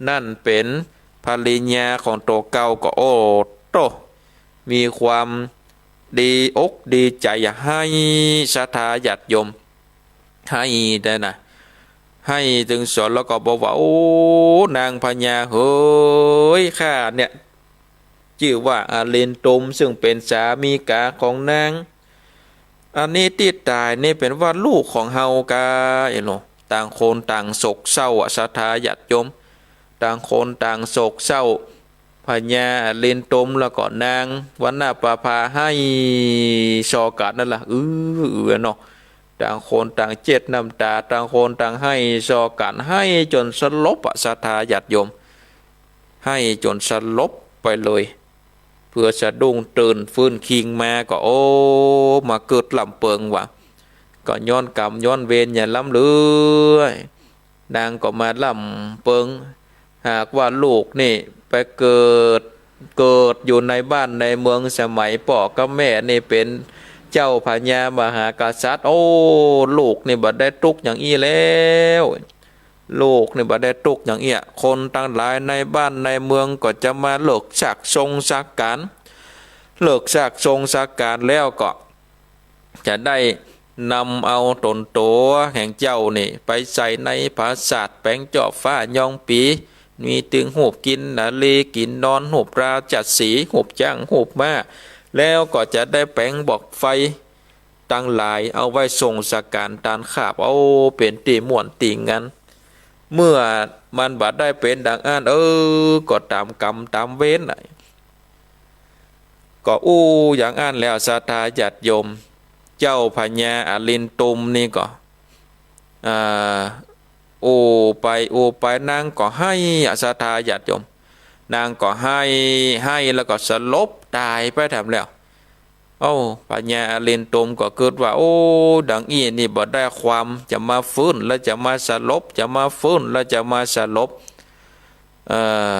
นั่นเป๋นภริยาของตั๋วเก่า ก็ โอ้โต้ มีความ ดีอกดีใจ๋ ไห้ศรัทธาญาติโยม ไห้ได้นะ ไห้ตึงสนแล้วก็บอกว่า โอ้ นางพญาเหย ข้าเนี่ย จื้อว่าอลินตุม ซึ่งเป๋นสามีกาของนาง อันนี้ตี้ต๋ายนี่เป๋นว่าลูกของเฮากา เอ้ยโหล ต่างคนต่างโศกเศร้าอะ ศรัทธาญาติโยม ต่างคนต่างโศกเศร้า พญาอลินตุมแล้วก็นางวรรณประภาไห้ส่อกั๋นนั่นล่ะ อื้อ อื้อเนาะ ต่างคนต่างเจ็ดน้ำต๋า ต่างคนต่างไห้ส่อกั๋น ไห้จ๋นสลบอะ ศรัทธาญาติโยม ไห้จ๋นสลบไปเลย เปื้อสะดุ้งตื่นฟื้นคิงมาก็ โอ้ มาเกิดลำเปิงว่า ก็ย้อนก๋รรมย้อนเวรอย่าล้ำเลือย นางก็มาลำเปิง หากว่าลูกนี่ไปเกิด เกิดอยู่ในบ้านในเมืองสมัยป้อกับแม่นี่เป๋นเจ้าพญามหากษัตริย์ โอ้ ลูกนี่บ่ได้ตุ๊กอย่างอี้แล้ว ลูกนี่บ่ได้ตุ๊กอย่างอี้ คนตังหลายในบ้านในเมืองก็จะมาเลิกซากสงซากก๋าน เลิกซากสงซากก๋านแล้วก็ จะได้นำเอาต๋นตั๋วแห่งเจ้านี่ไปใส่ในผาสาท แป๋งจ้อฟ้าย้องปี๋ มีตึงฮูปกินนารีกิ๋นนอน ฮูปราชสีห์ ฮูปจ๊าง ฮูปม้า แล้วก็จะได้แป๋งบอกไฟตังหลาย เอาไว้ส่งสการตานคาบ เอาเป๋นตี้ม่วนตี้งัน เมื่อมันบ่ได้เป๋นดังอั้น เออ ก็ต๋ามก๋รรมต๋ามเวรน่ะ ก็อู้อย่างอั้นแล้ว ศรัทธาญาติโยม เจ้าพญาอลินตุมนี่ก็ อ่า อู้ไปอู้ไป นางก็ไห้อะ ศรัทธาญาติโยม นางก็ไห้ ไห้แล้วก็สลบต๋ายไปแถมแล้ว เอ้า พญาอลินตุมก็กึ๊ดว่า โอ้ ดังอี้นี่บ่ได้ความ จะมาฟื้นแล้วจะมาสลบ จะมาฟื้นแล้วจะมาสลบ เอ่อ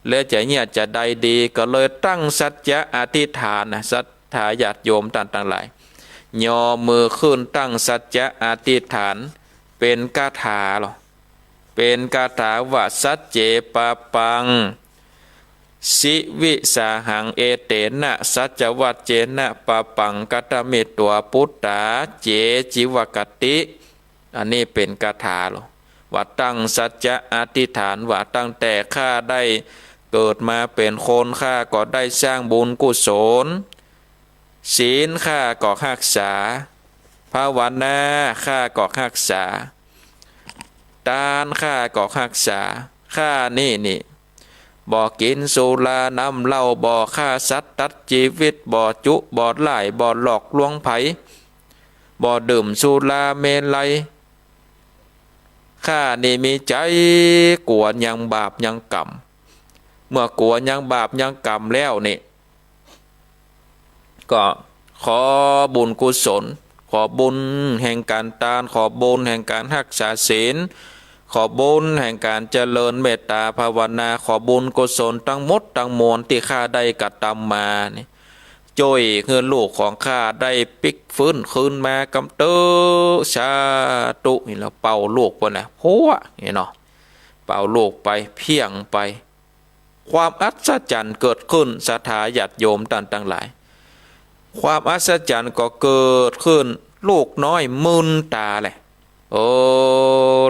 แล้วจะเยียะจาใดดี ก็เลยตั้งสัจจะอธิษฐานนะ ศรัทธาญาติโยมต้านตังหลาย ยอมือขึ้นตั้งสัจจะอธิษฐาน เป๋นคาถาลอ เป๋นคาถาว่า สัจเจ ปาปัง สิวิสาหัง เอเตนะ สัจจวัจเจนะ ปาปัง คัตถมิ ตัว ปุตตา เจ จิวะกะติ อันนี้เป๋นคาถาลอ ว่าตั้งสัจจะอธิษฐานว่า ตั้งแต่ข้าได้เกิดมาเป๋นคน ข้าก็ได้สร้างบุญกุศล ศีลข้าก็ฮักษา ภาวนาข้าก็ฮักษา ตานข้าก็ฮักษา ข้านี่นี่ บ่กิ๋นสุราน้ำเหล้า บ่ฆ่าสัตว์ตัดจีวิต บ่จุบ่ล่าย บ่หลอกลวงใผ บ่ดื่มสุราเมรัย ข้านี่มีใจ๋กั๋วยังบาปยังกรรม เมื่อกั๋วยังบาปยังกรรมแล้วนี่ ก็ขอบุญกุศล ขอบุญแห่งก๋านตาน ขอบุญแห่งก๋านฮักษาศีล ขอบุญแห่งก๋านเจริญเมตต๋าภาวนา ขอบุญกุศลตังหมดตังมวลตี้ข้าได้กระตำมานี่ จ้วยหื้อลูกของข้าได้ปิ๊กฟื้นคืนมากำเต๊อะ สาธุ นี่แล้วเป่าลูกไปนะ พัว นี่เนาะ เป่าลูกไป เพี้ยงไป ความอัศจรรย์เกิดขึ้น ศรัทธาญาติโยมต้านตังหลาย ความอัศจรรย์ก็เกิดขึ้น ลูกน้อยมึนต๋าแหละ โอ้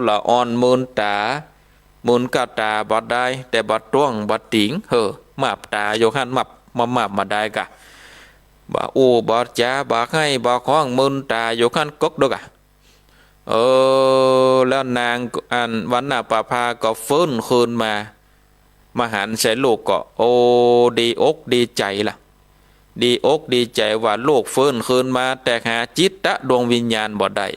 ละอ่อนมึนต๋า มึนก้าต๋าบ่ได้ แต่บ่ต้วงบ่ติ๊ง เฮ้อ มาบต๋าอยู่หั้น มาบ มามาบบ่ได้กะ บ่อู้บ่จ๋า บ่ไห้บ่ฮ้อง มึนต๋าอยู่หั้นก๊กเดียวกะ เออ แล้วนางอันวรรณประภาก็ฟื้นคืนมา มาหันใส่ลูกก็ โอ้ ดีอกดีใจ๋ละ ดีอกดีใจ๋ว่าลูกฟื้นคืนมา แต่หาจิตตะดวงวิญญาณบ่ได้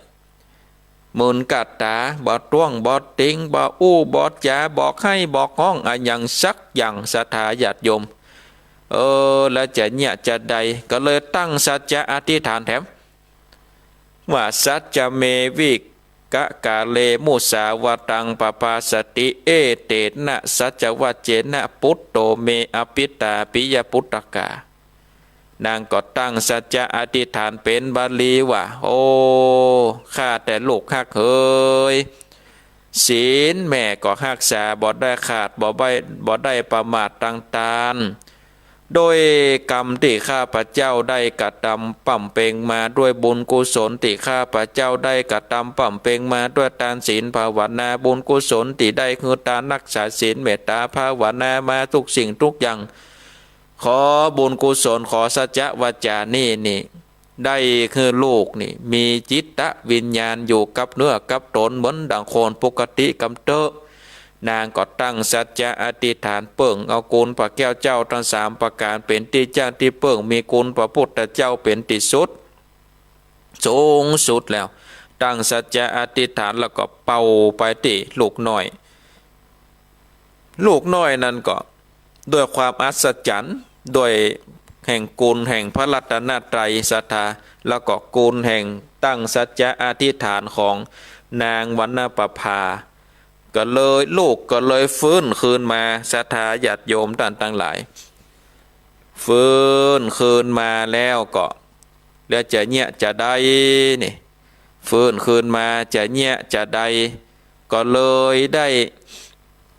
มึนก้าต๋า บ่ต้วงบ่ติ๊ง บ่อู้บ่จ๋า บ่ไห้บ่ฮ้องอะหยังสักอย่าง ศรัทธาญาติโยม เออ แล้วจะเยียะจาใด ก็เลยตั้งสัจจะอธิษฐานแถม ว่า สัจจะเม วิกะกาเล มุสาวาตัง ปภาสติ เอเตนะ สัจจวัจเจนะ ปุตโต เม อภิตา ปิยปุตตะกา นางก็ตั้งสัจจะอธิษฐานเป๋นบาลีว่า โอ้ ข้าแต่ลูกฮักเหย ศีลแม่ก็ฮักษาบ่ได้ขาด บ่ได้ บ่ได้ประมาทตังตาน ด้วยกรรมตี้ข้าพเจ้าได้กระทำบำเพ็ญมา ด้วยบุญกุศลตี้ข้าพเจ้าได้กระทำบำเพ็ญมา ด้วยตานศีลภาวนา บุญกุศลตี้ได้หื้อตาน ฮักษาศีล เมตตาภาวนามา ทุกสิ่งทุกอย่าง ขอบุญกุศล ขอสัจจะวาจานี่นี่ ได้หื้อลูกนี่มีจิตวิญญาณอยู่กับเนื้อกับต๋นเหมือนดังคนปกติกำเต๊อะ นางก็ตั้งสัจจะอธิษฐานเปิ้งเอาคุณพระแก้วเจ้าตังสามประก๋านเป๋นตี้ตั้งตี้เปิ้ง มีคุณพระพุทธเจ้าเป๋นตี้สุด สูงสุดแล้ว ตั้งสัจจะอธิษฐานแล้วก็เป่าไปตี้ลูกน้อย ลูกน้อยนั้นก็ด้วยความอัศจรรย์ ด้วยแห่งคุณแห่งพระรัตนตรัยศรัทธา แล้วก็คุณแห่งตั้งสัจจะอธิษฐานของนางวรรณประภา ก็เลย ลูกก็เลยฟื้นคืนมา ศรัทธาญาติโยมต้านตังหลาย ฟื้นคืนมาแล้วก็ แล้วจะเยียะจะใดนี่ ฟื้นคืนมาจะเยียะจะใด ก็เลยได้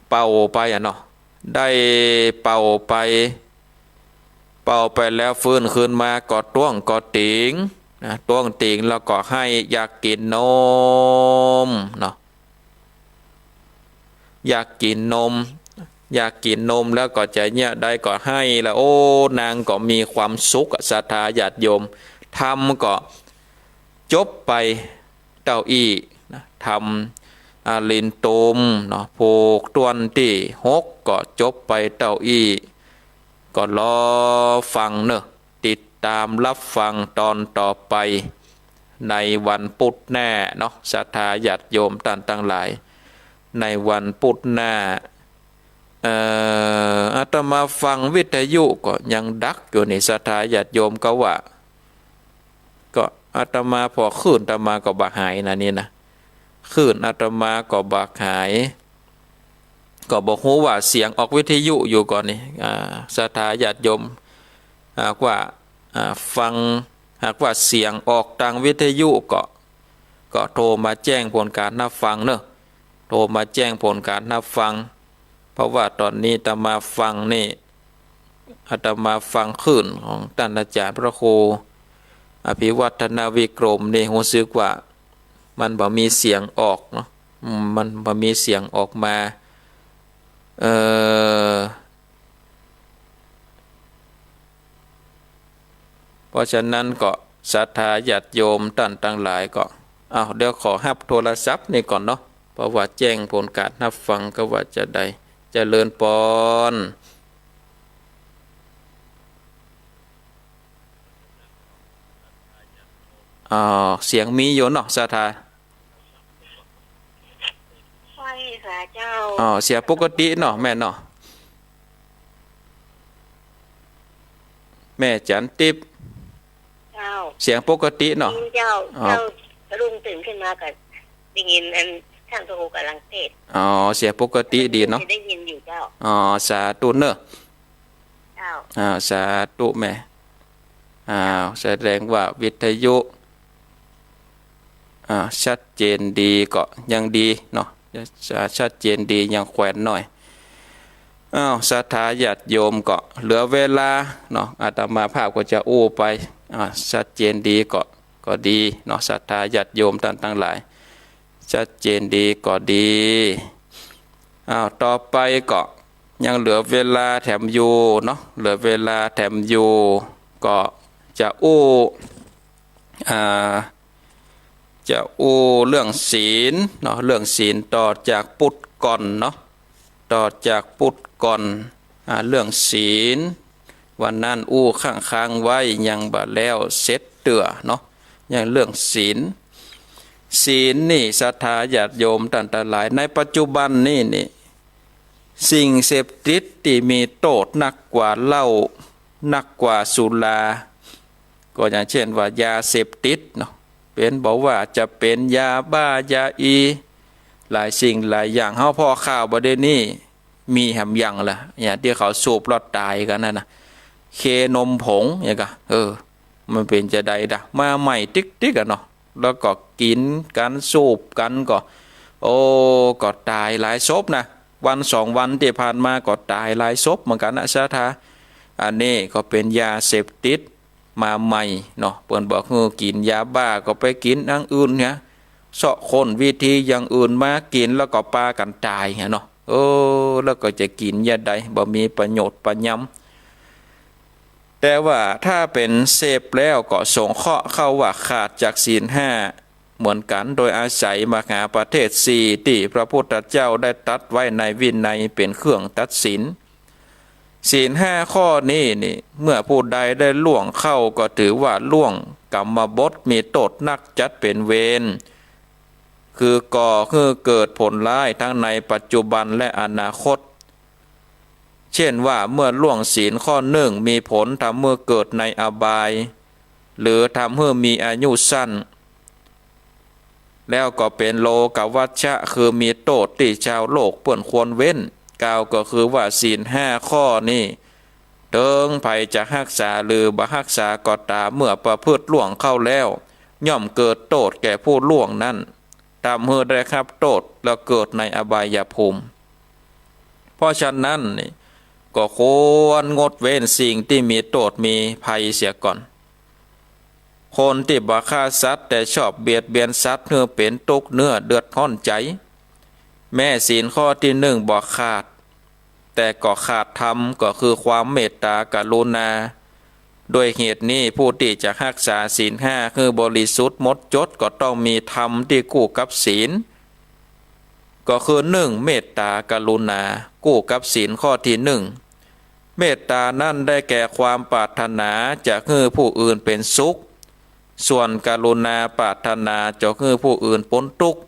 เป่าไปอะเนาะ ได้เป่าไป เป่าไปแล้วฟื้นคืนมาก็ต้วงก็เตียงนะ ต้วงเตียงแล้วก็ไห้อยากกิ๋นนมเนาะ อยากกิ๋นนม อยากกิ๋นนมแล้วก็จะเยียะใดก็ไห้ละ โอ้ นางก็มีความสุขอะ ศรัทธาญาติโยม ธรรมก็จบไปเต้าอี้นะ ธรรม อ่า ลินตูมเนาะ ผูกต้วนตี้หกก็จบไปเต้าอี้ ก็รอฟังเนาะ ติดตามรับฟังตอนต่อไป ในวันพุธหน้าเนาะ ศรัทธาญาติโยมต้านตังหลาย ในวันพุธหน้า เอ่อ อาตมาฟังวิทยุก็ยังดักอยู่นี่ ศรัทธาญาติโยมก็ว่า ก็อาตมาผ่อคลื่นอาตมาก็บ่หายนะนี่นะ คลื่นอาตมาก็บ่หาย ก็บ่ฮู้ว่าเสียงออกวิทยุอยู่ก่อนี่ อ่า ศรัทธาญาติโยม หากว่า อ่า ฟัง หากว่าเสียงออกตางวิทยุก็ ก็โทรมาแจ้งผลก๋านฮับฟังเนาะ โทรมาแจ้งผลก๋านฮับฟัง เพราะว่าต๋อนนี้อาตมาฟังนี่ อาตมาฟังคลื่นของต้านอาจ๋ารย์พระครูอภิวัฒนวิกรมนี่ ฮู้สึกว่ามันบ่มีเสียงออกเนาะ อืม มันบ่มีเสียงออกมา เอ่อ เพราะฉะนั้นก็ศรัทธาญาติโยมต้านตังหลายก็ อ้าว เดี๋ยวขอฮับโทรศัพท์นี่ก่อนเนาะ เพราะว่าแจ้งผลก๋านฮับฟังก็ว่าจะใด เจริญปอน อ่า เสียงมีอยู่เนาะ ศรัทธา ไหว้สาเจ้า อ๋อ เสียงปกติเนาะ แม่เนาะ แม่จันทิพย์ เจ้า เสียงปกติเนาะ ได้ยินเจ้า อ๋อ เจ้า สะดุ้งตื่นขึ้นมาก็ได้ยินอันท่านพระครูก๋ำลังเทศน์ อ๋อ เสียงปกติดีเนาะ ได้ยินอยู่เจ้า อ๋อ สาธุเนาะ เจ้า อ่า สาธุแม่ อ้าว แสดงว่าวิทยุ อ่า ชัดเจนดีก็ยังดีเนาะ อ่า ชัดเจนดียังแขวนหน้อย อ้าว ศรัทธาญาติโยมก็เหลือเวลาเนาะ อาตมาภาพก็จะอู้ไป อ่า ชัดเจนดีก็ ก็ดีเนาะ ศรัทธาญาติโยมต้านตังหลาย ชัดเจนดีก็ดี อ้าว ต่อไปก็ยังเหลือเวลาแถมอยู่เนาะ เหลือเวลาแถมอยู่ ก็จะอู้ อ่า จะอู้เรื่องศีลเนาะ เรื่องศีลต่อจากปุธก่อนเนาะ ต่อจากปุธก่อน อ่า เรื่องศีล วันนั้นอู้ค้างๆ ไว้ยังบ่แล้วเสร็จเตื้อเนาะ ยังเรื่องศีล ศีลนี่ศรัทธาญาติโยมต้านตังหลาย ในปัจจุบันนี้นี่ สิ่งเสพติดตี้มีโต้ษนักกว่าเหล้า นักกว่าสุรา ก็อย่างเช่นว่ายาเสพติดเนาะ เป๋นบ่ว่าจะเป๋นยาบ้า ยาอี หลายสิ่งหลายอย่าง เฮาผ่อข่าวบ่าเดี่ยวนี้ มีแหมยังละ อย่างตี้เขาสูบแล้วต๋ายกั๋นนั่นน่ะ เคนมผง อย่างกะ เออ มันเป๋นจาใดดะ มาใหม่ติ๊กๆ อะเนาะ แล้วก็กิ๋นกั๋นสูบกั๋นก็ โอ้ ก็ต๋ายหลายศพนะ วันสองวันตี้ผ่านมาก็ต๋ายหลายศพเหมือนกั๋นนะ ศรัทธา อันนี้ก็เป๋นยาเสพติดมาใหม่เนาะ เปิ้นบ่หื้อกิ๋นยาบ้าก็ไปกิ๋นอันอื่นเนี่ย เซาะค้นวิธีอย่างอื่นมากิ๋นแล้วก็ปากั๋นต๋ายหั้นเนาะ เออ แล้วก็จะกิ๋นยาใด บ่มีประโยชน์ประยำ แต่ว่าถ้าเป๋นเสพแล้วก็สงเคราะห์เข้าว่าขาดจากศีลห้าเหมือนกั๋น โดยอาศัยมหาประเทศสี่ตี้พระพุทธเจ้าได้ตรัสไว้ในวินัยเป๋นเครื่องตัดสิน ศีลห้าข้อนี้นี่ เมื่อผู้ใดได้ล่วงเข้าก็ถือว่าล่วงกรรมบท มีโต้ษนักจัดเป๋นเวร คือก่อหื้อเกิดผลร้ายทั้งในปัจจุบันและอนาคต เช่นว่าเมื่อล่วงศีลข้อนึ่งมีผลทำหื้อเกิดในอบาย หรือทำหื้อมีอายุสั้น แล้วก็เป๋นโลกวัชชะ คือมีโต้ษตี้จาวโลกเปิ้นควรเว้น กล่าวก็คือว่าศีลห้าข้อนี้ เถิงใผจะฮักษาหรือบ่ฮักษาก็ต๋าม เมื่อประพฤติล่วงเข้าแล้ว ย่อมเกิดโต้ษแก่ผู้ล่วงนั้น ทำหื้อได้ฮับโต้ษแล้วเกิดในอบายภูมิ เพราะฉะนั้นนี่ ก็ควรงดเว้นสิ่งตี้มีโต้ษมีภัยเสียก่อน คนตี้บ่ฆ่าสัตว์ แต่ชอบเบียดเบียนสัตว์หื้อเป๋นตุ๊กข์เนื้อเดือดฮ้อนใจ๋ แม้ศีลข้อตี้นึ่งบ่ขาด แต่ก็ขาดธรรม ก็คือความเมตตากรุณา ด้วยเหตุนี้ผู้ตี้จะฮักษาศีลห้าหื้อบริสุทธิ์หมดจดก็ต้องมีธรรมตี้คู่กับศีล ก็คือนึ่ง เมตตากรุณา คู่กับศีลข้อตี้นึ่ง เมตตานั้นได้แก่ความปรารถนาจะหื้อผู้อื่นเป๋นสุข ส่วนกรุณาปรารถนาจะหื้อผู้อื่นป๊นตุ๊กข์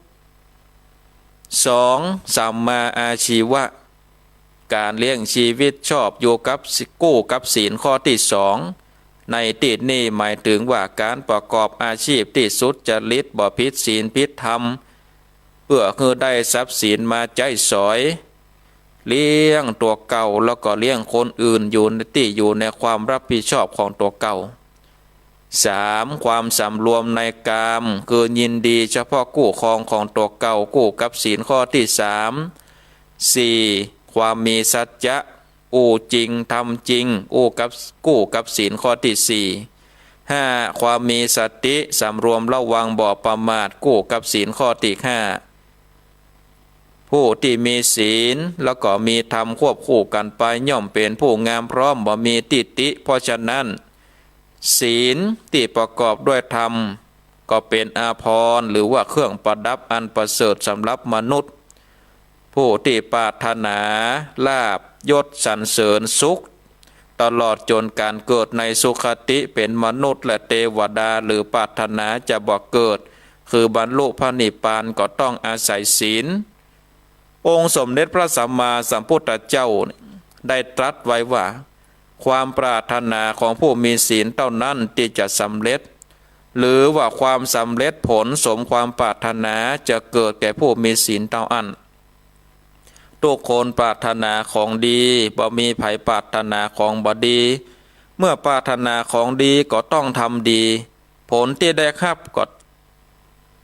สอง สัมมาอาชีวะ ก๋านเลี้ยงชีวิตชอบอยู่กับ คู่กับศีลข้อตี้สอง ในตี้นี้หมายเถิงว่าก๋านประกอบอาชีพตี้สุจริต บ่ผิดศีลผิดธรรม เปื้อหื้อได้ทรัพย์สินมาใจ๊สอย เลี้ยงตั๋วเก่าแล้วก็เลี้ยงคนอื่นอยู่ในตี้อยู่ในความรับผิดชอบของตั๋วเก่า สาม ความสำรวมในกาม คือยินดีเฉพาะคู่ครองของตั๋วเก่า คู่กับศีลข้อตี้สาม สี่ ความมีสัจจะ อู้จริง ทำจริง อู้กับ คู่กับศีลข้อตี้สี่ ห้า ความมีสติ สำรวมระวังบ่ประมาท คู่กับศีลข้อตี้ห้า ผู้ตี้มีศีลแล้วก็มีธรรมควบคู่กั๋นไป ย่อมเป๋นผู้งามพร้อม บ่มีทิฏฐิ เพราะฉะนั้น ศีลตี้ประกอบด้วยธรรม ก็เป๋นอาภรณ์ หรือว่าเครื่องประดับอันประเสริฐสำหรับมนุษย์ ผู้ตี้ปรารถนาลาภยศสรรเสริญสุข ตลอดจ๋นก๋านเกิดในสุคติเป๋นมนุษย์และเตวดา หรือปรารถนาจะบ่เกิด คือบรรลุพระนิพพาน ก็ต้องอาศัยศีล องค์สมเด็จพระสัมมาสัมพุทธเจ้าได้ตรัสไว้ว่า ความปรารถนาของผู้มีศีลเต้านั้นตี้จะสำเร็จ หรือว่าความสำเร็จผลสมความปรารถนาจะเกิดแก่ผู้มีศีลเต้าอั้น ทุกคนปรารถนาของดี บ่มีใผปรารถนาของบ่ดี เมื่อปรารถนาของดีก็ต้องทำดี ผลตี้ได้ฮับก็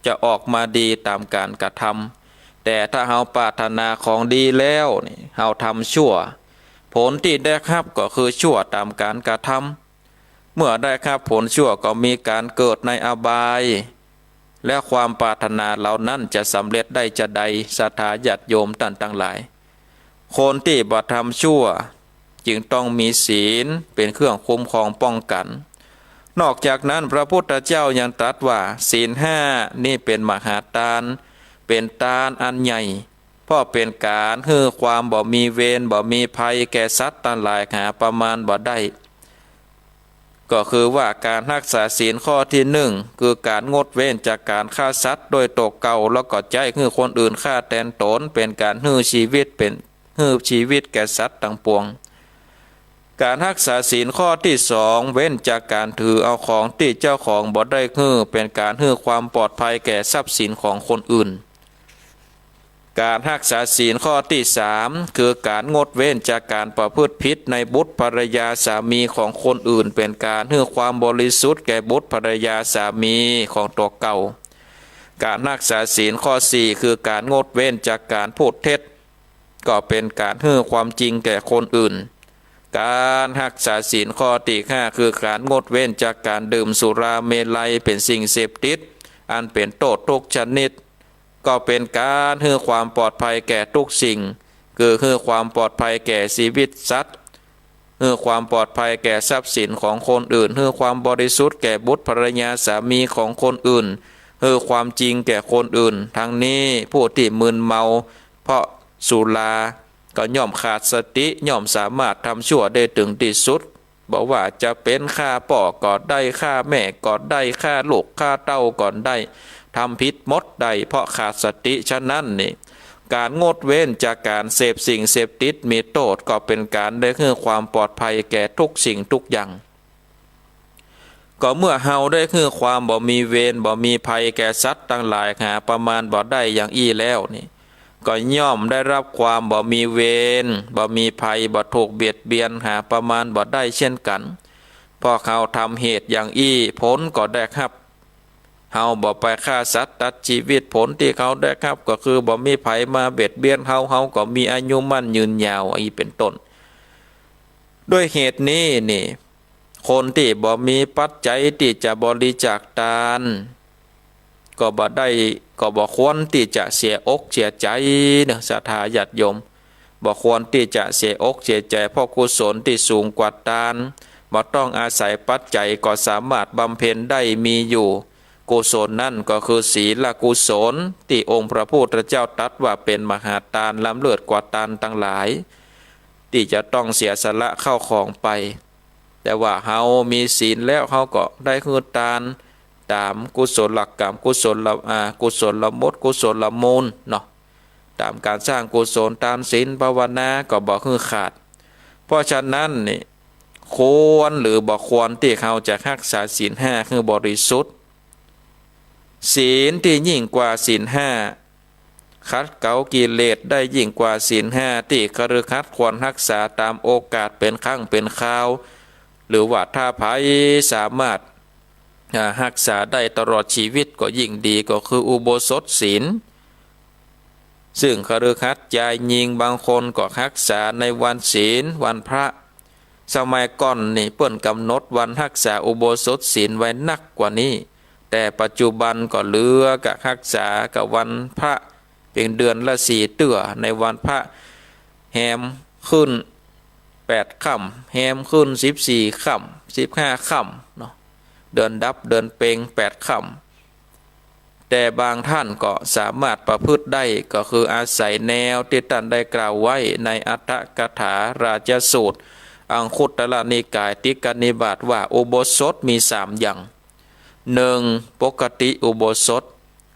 จะออกมาดีต๋ามก๋านกระทำ แต่ถ้าเฮาปรารถนาของดีแล้วนี่ เฮาทำชั่ว ผลตี้ได้ฮับก็คือชั่วต๋ามก๋านกระทำ เมื่อได้ฮับผลชั่วก็มีก๋านเกิดในอบาย และความปรารถนาเหล่านั้นจะสำเร็จได้จาใด ศรัทธาญาติโยมต้านตังหลาย คนตี้บ่ทำชั่วจึงต้องมีศีลเป๋นเครื่องคุ้มครองป้องกั๋น นอกจากนั้นพระพุทธเจ้ายังตรัสว่า ศีลห้านี้เป๋นมหาตาน เป๋นตานอันใหญ่ เพราะเป๋นก๋านหื้อความบ่มีเวรบ่มีภัยแก่สัตว์ตังหลายหาประมาณบ่ได้ ก็คือว่าก๋านฮักษาศีลข้อตี้นึ่ง คือก๋านงดเว้นจากก๋านฆ่าสัตว์ด้วยตั๋วเก่า แล้วก็ใจ๊หื้อคนอื่นฆ่าแตนต๋น เป๋นก๋านหื้อชีวิตเป๋น หื้อชีวิตแก่สัตว์ตังปวง ก๋านฮักษาศีลข้อตี้สอง เว้นจากก๋านถือเอาของตี้เจ้าของบ่ได้หื้อ เป๋นก๋านหื้อความปลอดภัยแก่ทรัพย์สินของคนอื่น ก๋านฮักษาศีลข้อตี้สาม คือก๋านงดเว้นจากก๋านประพฤติผิดในบุตรภรรยาสามีของคนอื่น เป๋นก๋านหื้อความบริสุทธิ์แก่บุตรภรรยาสามีของตั๋วเก่า ก๋านฮักษาศีลข้อสี่ คือก๋านงดเว้นจากก๋านพูดเท็จ ก็เป๋นก๋านหื้อความจริงแก่คนอื่น ก๋านฮักษาศีลข้อตี้ห้า คือก๋านงดเว้นจากก๋านดื่มสุราเมรัยเป๋นสิ่งเสพติด อันเป๋นโต้ษกู้ชนิด ก็เป๋นก๋านหื้อความปลอดภัยแก่กู้สิ่ง คือหื้อความปลอดภัยแก่จีวิตสัตว์ หื้อความปลอดภัยแก่ทรัพย์สินของคนอื่น หื้อความบริสุทธิ์แก่บุตรภรรยาสามีของคนอื่น หื้อความจริงแก่คนอื่น ทั้งนี้ผู้ตี้มึนเมาเพราะสุรา ก็ย่อมขาดสติ ย่อมสามารถทำชั่วได้เถิงตี้สุด บ่ว่าจะเป๋นฆ่าป้อก็ได้ ฆ่าแม่ก็ได้ ฆ่าลูกฆ่าเต้าก็ได้ ทำผิดหมดได้ เพราะขาดสติ ฉะนั้นนี่ ก๋านงดเว้นจากก๋านเสพสิ่งเสพติดมีโต้ษ ก็เป๋นก๋านได้หื้อความปลอดภัยแก่กู้สิ่งกู้อย่าง ก็เมื่อเฮาได้หื้อความบ่มีเวรบ่มีภัยแก่สัตว์ตังหลายหาประมาณบ่ได้อย่างอี้แล้วนี่ ก็ย่อมได้ฮับความบ่มีเวรบ่มีภัย บ่ถูกเบียดเบียนหาประมาณบ่ได้เช่นกั๋น เพราะเฮาทำเหตุอย่างอี้ ผลก็ได้ฮับ เฮาบ่ไปฆ่าสัตว์ตัดจีวิต ผลตี้เฮาได้ฮับก็คือบ่มีใผมาเบียดเบียนเฮา เฮาก็มีอายุมั่นยืนยาว อี้เป๋นต้น ด้วยเหตุนี้นี่ คนตี้บ่มีปัจจัยตี้จะบริจาคตาน ก็บ่ได้ ก็บ่ควรตี้จะเสียอกเสียใจ๋เนาะ ศรัทธาญาติโยม บ่ควรตี้จะเสียอกเสียใจ๋ เพราะกุศลตี้สูงกว่าตาน บ่ต้องอาศัยปัจจัยก็สามารถบำเพ็ญได้มีอยู่ กุศลนั้นก็คือศีลกุศล ตี้องค์พระพุทธเจ้าตรัสว่าเป๋นมหาตาน ล้ำเลิศกว่าตานตังหลาย ตี้จะต้องเสียสละข้าวของไป แต่ว่าเฮามีศีลแล้ว เฮาก็ได้หื้อตาน ต๋ามกุศลกรรม กุศล อ่า กุศลมด กุศลมูลเนาะ ต๋ามก๋านสร้างกุศล ตานศีลภาวนาก็บ่หื้อขาด เพราะฉะนั้นนี่ ควรหรือบ่ควรตี้เฮาจะฮักษาศีลห้าหื้อบริสุทธิ์ ศีลตี้ยิ่งกว่าศีลห้า ขัดเกลากิเลสได้ยิ่งกว่าศีลห้า ตี้คฤหัสถ์ควรฮักษาต๋ามโอกาสเป๋นครั้งเป๋นคราว หรือว่าถ้าใผสามารถ อ่า ฮักษาได้ตลอดจีวิตก็ยิ่งดี ก็คืออุโบสถศีล ซึ่งคฤหัสถ์จายญิงบางคนก็ฮักษาในวันศีล วันพระ สมัยก่อนนี่เปิ้นกำหนดวันฮักษาอุโบสถศีลไว้นักกว่านี้ แต่ปัจจุบันก็เหลือก้าฮักษาก้าวันพระเปียงเดือนละสี่เตื้อ ในวันพระแฮมขึ้นแปดค่ำ แฮมขึ้นสิบสี่ค่ำ สิบห้าค่ำเนาะ เดือนดับเดือนเพ็งแปดค่ำ แต่บางท่านก็สามารถประพฤติได้ ก็คืออาศัยแนวตี้ต้านได้กล่าวไว้ในอัฏฐกถาราชสูตร อังคุตรนิกายติกนิบาตว่า อุโบสถมีสามอย่าง หนึ่ง ปกติอุโบสถ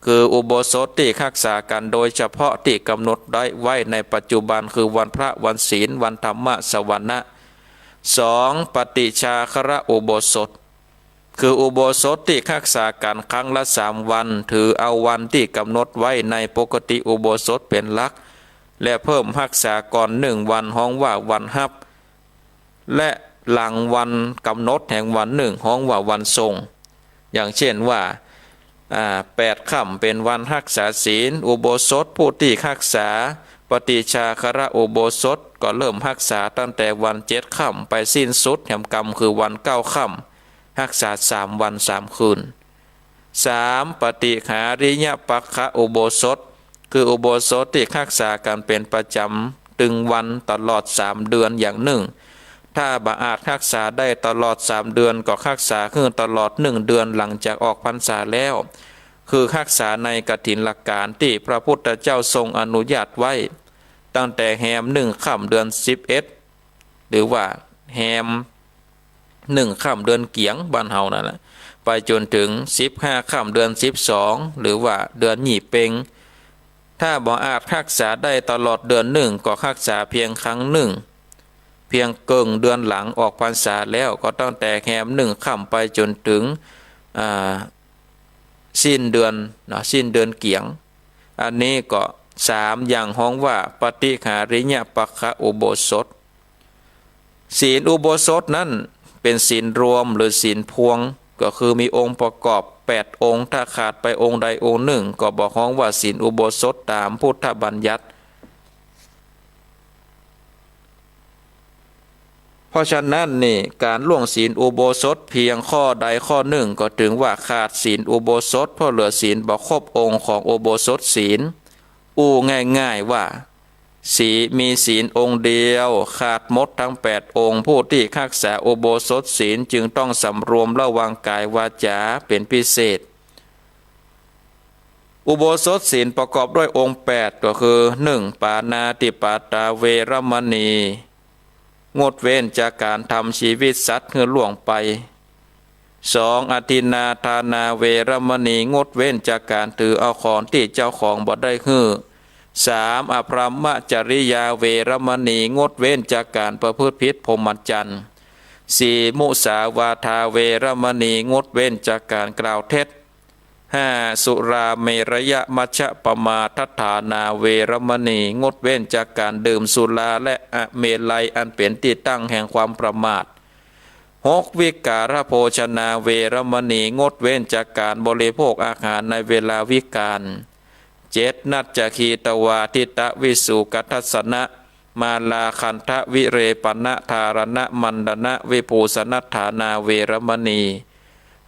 คืออุโบสถตี้ฮักษากั๋นโดยเฉพาะตี้กำหนดได้ไว้ในปัจจุบัน คือวันพระ วันศีล วันธรรมสวนะ สอง ปฏิชาครอุโบสถ คืออุโบสถตี้ฮักษากั๋นครั้งละสามวัน ถือเอาวันตี้กำหนดไว้ในปกติอุโบสถเป๋นหลัก และเพิ่มฮักษาก่อนหนึ่งวันฮ้องว่าวันฮับ และหลังวันกำหนดแห่งวันนึ่งฮ้องว่าวันส่ง อย่างเช่นว่า อ่า แปดค่ำเป๋นวันฮักษาศีล อุโบสถผู้ตี้ฮักษาปฏิชาครอุโบสถก็เริ่มฮักษาตั้งแต่วันเจ็ดค่ำไปสิ้นสุดแหมกำคือวันเก้าค่ำ ฮักษาสามวันสามคืน สาม ปฏิหาริยปักขอุโบสถ คืออุโบสถตี้ฮักษากั๋นเป๋นประจ๋ำตึงวันตลอดสามเดือนอย่างนึ่ง ถ้าบ่อาจฮักษาได้ตลอดสามเดือนก็ฮักษาหื้อตลอดนึ่งเดือนหลังจากออกพรรษาแล้ว คือฮักษาในกฐินกาลตี้พระพุทธเจ้าทรงอนุญาตไว้ ตั้งแต่แฮมนึ่งค่ำเดือนสิบเอ็ด หรือว่าแฮมนึ่งค่ำเดือนเกี๋ยงบ้านเฮานั่นแหละ ไปจ๋นเถิงสิบห้าค่ำเดือนสิบสอง หรือว่าเดือนยี่เป็ง ถ้าบ่อาจฮักษาได้ตลอดเดือนนึ่งก็ฮักษาเพียงครั้งนึ่ง เพียงเกิ่งเดือนหลังออกพรรษาแล้ว ก็ตั้งแต่แฮมนึ่งค่ำไปจ๋นเถิง อ่า สิ้นเดือนเนาะ สิ้นเดือนเกี๋ยง อันนี้ก็สามอย่างฮ้องว่าปฏิหาริยปักขอุโบสถ ศีลอุโบสถนั้นเป๋นศีลรวมหรือศีลพวง ก็คือมีองค์ประกอบแปดองค์ ถ้าขาดไปองค์ใดองค์นึ่งก็บ่ฮ้องว่าศีลอุโบสถต๋ามพุทธบัญญัติ พ เพราะฉะนั้นนี่ ก๋านล่วงศีลอุโบสถเพียงข้อใดข้อนึ่งก็ถือว่าขาดศีลอุโบสถ เพราะเหลือศีลบ่ครบองค์ของอุโบสถศีล อู้ง่ายๆ ว่า ศีล มีศีลองค์เดียว ขาดหมดทั้งแปดองค์ ผู้ตี้ฮักษาอุโบสถศีลจึงต้องสำรวมระวังก๋ายวาจ๋าเป๋นพิเศษ อุโบสถศีลประกอบด้วยองค์แปด ก็คือ นึ่ง ปาณาติปาตาเวรมณี งดเว้นจากก๋านทำชีวิตสัตว์หื้อล่วงไป สอง อทินนาทานาเวรมณี งดเว้นจากก๋านถือเอาของตี้เจ้าของบ่ได้หื้อ สาม อบรหมจริยาเวรมณี งดเว้นจากก๋านประพฤติผิดพรหมจรรย์ สี่ มุสาวาทาเวรมณี งดเว้นจากก๋านกล่าวเท็จ ห้า สุราเมรยมัชฌปมาทัฏฐานาเวรมณี งดเว้นจากก๋านดื่มสุราและอเมรัยอันเป๋นตี้ตั้งแห่งความประมาท หก วิกาลโภชนาเวรมณี งดเว้นจากก๋านบริโภคอาหารในเวลาวิกาล เจ็ด นัจจคีตวาทิตวิสุกทัสสนะ มาลาคันธวิเรปณะธารณะมันดนะวิภูสนัฏฐานาเวรมณี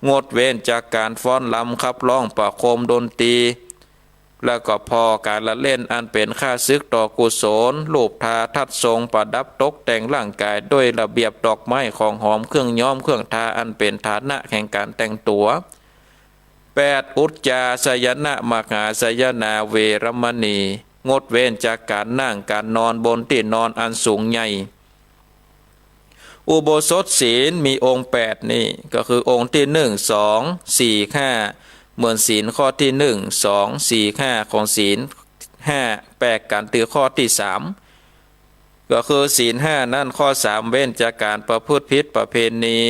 งดเว้นจากก๋านฟ้อนรำขับร้องประโคมดนตรี แล้วก็ผ่อก๋านละเล่นอันเป๋นข้าศึกต่อกุศล ลูบทาทัดทรงประดับตกแต่งร่างก๋ายด้วยระเบียบดอกไม้ของหอมเครื่องย้อมเครื่องทาอันเป๋นฐานะแห่งก๋านแต่งตั๋ว แปด อุจจาสยนะมหาสยนาเวรมณี งดเว้นจากก๋านนั่งก๋านนอนบนตี้นอนอันสูงใหญ่ อุโบสถศีลมีองค์แปดนี่ ก็คือองค์ตี้นึ่ง สอง สี่ ห้า เหมือนศีลข้อตี้นึ่ง สอง สี่ ห้า ของศีลห้า แปลกกั๋นตี้ข้อตี้สาม ก็คือศีลห้านั้นข้อสาม เว้นจากก๋านประพฤติผิดประเพณี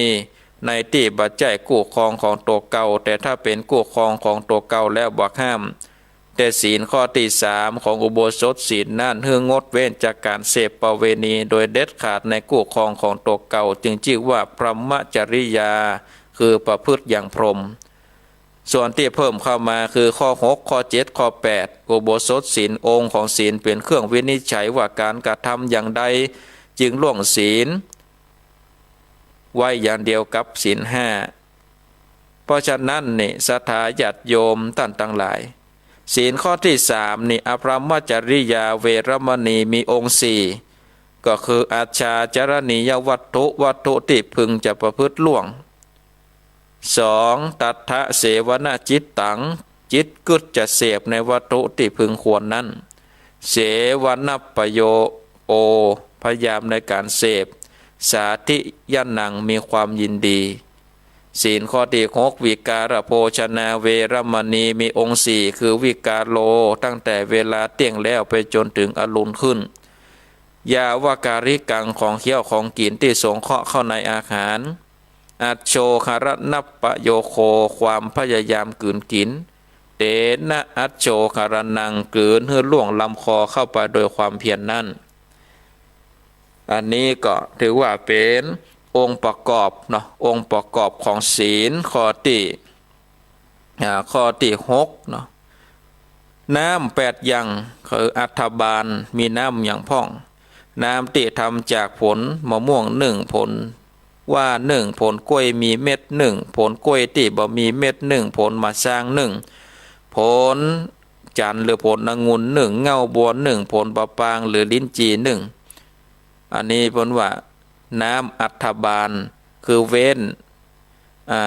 ในตี้บ่ใจ้กู้ครองของตั๋วเก่า แต่ถ้าเป๋นกู้ครองของตั๋วเก่าแล้วบ่ห้าม แต่ศีลข้อตี้สามของอุโบสถศีลนั้นหื้องดเว้นจากก๋านเสพประเวณีโดยเด็ดขาดในกู้ครองของตั๋วเก่า จึงจื้อว่าพรหมจริยา คือประพฤติอย่างพรหม ส่วนตี้เพิ่มเข้ามาคือข้อหก ข้อเจ็ด ข้อแปด อุโบสถศีลองค์ของศีลเป๋นเครื่องวินิจฉัยว่าก๋านกระทำอย่างใดจึงล่วงศีล ไว้อย่างเดียวกับศีลห้า เพราะฉะนั้นนี่ ศรัทธาญาติโยมต้านตังหลาย ศีลข้อตี้สามนี่ อบรหมจริยาเวรมณีมีองค์สี่ ก็คือ อัจฉาจรณียวัตถุ วัตถุตี้พึงจะประพฤติล่วง สอง ตัฏฐเสวนะจิตตัง จิตกึ๊ดจะเสพในวัตถุตี้พึงควรนั้น เสวนะปโยโอ พยายามในก๋านเสพ สาธิยะนัง มีความยินดี ศีลข้อตี้หก วิกาลโภชนาเวรมณีมีองค์สี่ คือ วิกาโล ตั้งแต่เวลาเตี้ยงแล้วไปจ๋นเถิงอรุณขึ้น ยาวกาลิกัง ของเคี้ยวของกิ๋นตี้สงเคราะห์เข้าในอาหาร อัจโฉฆะรณปโยโค ความพยายามกืนกิ๋น เตนะอัจโฉฆะรณัง กืนหื้อล่วงลำคอเข้าไปโดยความเพียรนั้น อันนี้ก็ถือว่าเป๋นองค์ประกอบเนาะ องค์ประกอบของศีลข้อตี้ อ่า ข้อตี้หกเนาะ น้ำแปดอย่าง คืออัฐบาล มีน้ำหยังพ่อง น้ำตี้ทำจากผลมะม่วงนึ่ง ผลว่านึ่ง ผลกล้วยมีเม็ดนึ่ง ผลกล้วยตี้บ่มีเม็ดนึ่ง ผลหมากซางนึ่ง ผลจั่นหรือผลองุ่นนึ่ง เง้าบัวนึ่ง ผลปะปางหรือลิ้นจี่นึ่ง อันนี้เปิ้นว่าน้ำอัฐบาล คือเว้น อ่า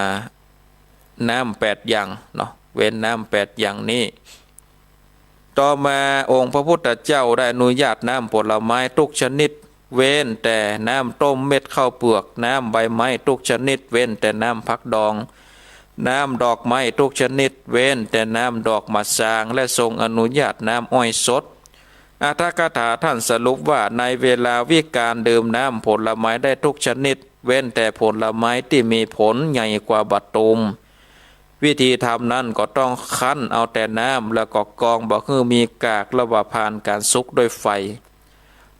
น้ำแปดอย่างเนาะ เว้นน้ำแปดอย่างนี้ ต่อมาองค์พระพุทธเจ้าได้อนุญาตน้ำผลไม้ทุกชนิด เว้นแต่น้ำต้มเม็ดข้าวเปลือก น้ำใบไม้ทุกชนิด เว้นแต่น้ำผักดอง น้ำดอกไม้ทุกชนิด เว้นแต่น้ำดอกหมากซาง และทรงอนุญาตน้ำอ้อยสด อรรถกถาท่านสรุปว่า ในเวลาวิกาลดื่มน้ำผลไม้ได้ทุกชนิด เว้นแต่ผลไม้ตี้มีผลใหญ่กว่าบักตูม วิธีทำนั้นก็ต้องคั้นเอาแต่น้ำ แล้วก็กรองบ่หื้อมีกาก แล้วว่าผ่านก๋านสุกด้วยไฟ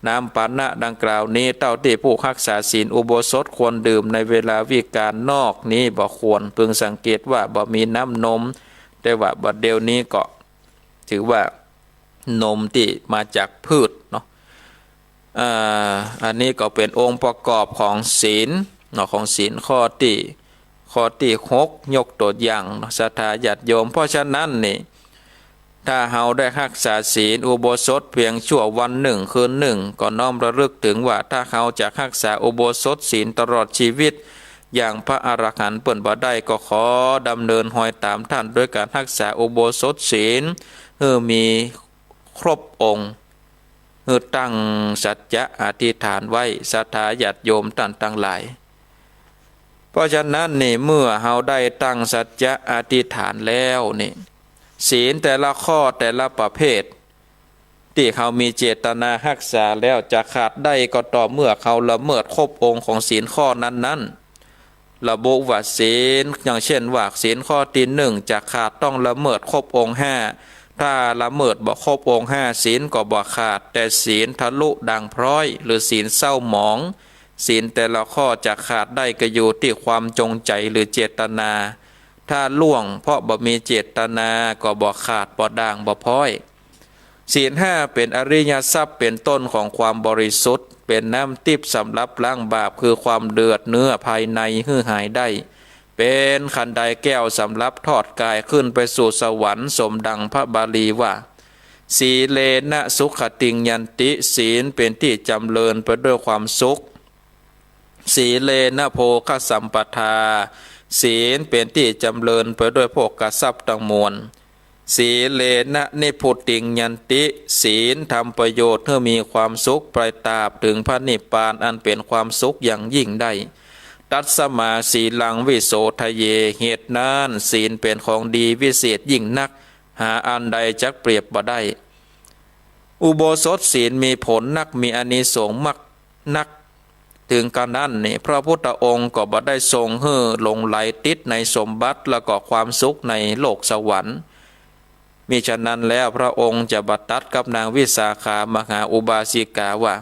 น้ำปานะดังกล่าวนี้ เต้าตี้ผู้ฮักษาศีลอุโบสถควรดื่มในเวลาวิกาล นอกนี้บ่ควร พึงสังเกตว่าบ่มีน้ำนม แต่ว่าบัดเดี๋ยวนี้ก็ถือว่านมตี้มาจากพืชเนาะ อ่า อันนี้ก็เป๋นองค์ประกอบของศีลเนาะ ของศีลข้อตี้ ข้อตี้หก ยกตั๋วอย่างเนาะ ศรัทธาญาติโยม เพราะฉะนั้นนี่ ถ้าเฮาได้ฮักษาศีลอุโบสถเพียงชั่ววันนึ่งคืนนึ่ง ก็น้อมระลึกเถิงว่าถ้าเฮาจะฮักษาอุโบสถศีลตลอดชีวิต อย่างพระอรหันต์เปิ้นบ่ได้ ก็ขอดำเนินฮอยต๋ามต้านโดยก๋านฮักษาอุโบสถศีลหื้อมีครบองค์ หื้อตั้งสัจจะอธิษฐานไว้ ศรัทธาญาติโยมต้านตังหลาย เพราะฉะนั้นนี่ เมื่อเฮาได้ตั้งสัจจะอธิษฐานแล้วนี่ ศีลแต่ละข้อแต่ละประเภท ตี้เฮามีเจตนาฮักษาแล้ว จะขาดได้ก็ต่อเมื่อเฮาละเมิดครบองค์ของศีลข้อนั้นๆ ระบุว่าศีล อย่างเช่นว่าศีลข้อตี้นึ่งจะขาดต้องละเมิดครบองค์ห้า ถ้าละเมิดบ่ครบองค์ห้า ศีลก็บ่ขาด แต่ศีลทะลุด่างพร้อย หรือศีลเศร้าหมอง ศีลแต่ละข้อจะขาดได้ก็อยู่ตี้ความจงใจ๋หรือเจตนา ถ้าล่วงเพราะบ่มีเจตนาก็บ่ขาด บ่ด่าง บ่พร้อย ศีลห้าเป๋นอริยทรัพย์ เป๋นต้นของความบริสุทธิ์ เป๋นน้ำติ๊บสำหรับล้างบาป คือความเดือดเนื้อภายในหื้อหายได้ เป๋นคันไดแก้วสำหรับทอดก๋ายขึ้นไปสู่สวรรค์ สมดังพระบาลีว่า สีเลนะสุขติงยันติ ศีลเป๋นตี้จ๋ำเริญไปด้วยความสุข สีเลนะโภคสัมปทา ศีลเป๋นตี้จ๋ำเริญไปด้วยโภคทรัพย์ตังมวล สีเลนะนิพพุติงยันติ ศีลทำประโยชน์หื้อมีความสุขไปตราบเถิงพระนิพพานอันเป๋นความสุขอย่างยิ่งได้ ตัสมาสีลังวิโสทะเย เหตุนั้นศีลเป๋นของดีวิเศษยิ่งนัก หาอันใดจักเปรียบบ่ได้ อุโบสถศีลมีผลนัก มีอานิสงส์มากนัก เถิงกระนั้นนี่ พระพุทธองค์ก็บ่ได้ทรงหื้อหลงใหลติดในสมบัติและก็ความสุขในโลกสวรรค์ มิฉะนั้นแล้วพระองค์จะบ่ตรัสกับนางวิสาขามหาอุบาสิกาว่า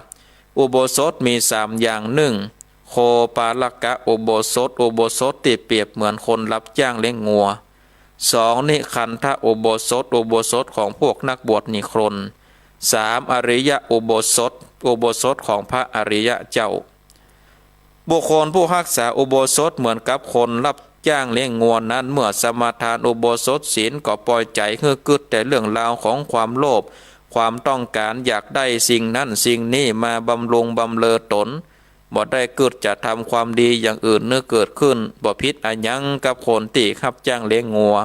อุโบสถมีสามอย่าง นึ่ง โคปาละกะอุโบสถ อุโบสถตี้เปรียบเหมือนคนรับจ้างเลี้ยงงัว สอง นิคันธะอุโบสถ อุโบสถของพวกนักบวชนิครน สาม อริยะอุโบสถ อุโบสถของพระอริยะเจ้า บุคคลผู้ฮักษาอุโบสถเหมือนกับคนรับจ้างเลี้ยงงัวนั้น เมื่อสมาทานอุโบสถศีลก็ปล่อยใจ๋หื้อกึ๊ดแต่เรื่องราวของความโลภ ความต้องการอยากได้สิ่งนั้นสิ่งนี้มาบำรุงบำเรอต๋น บ่ได้กึ๊ดจะทำความดีอย่างอื่นหื้อเกิดขึ้น บ่ผิดอะหยังกับคนตี้ฮับจ้างเลี้ยงงัว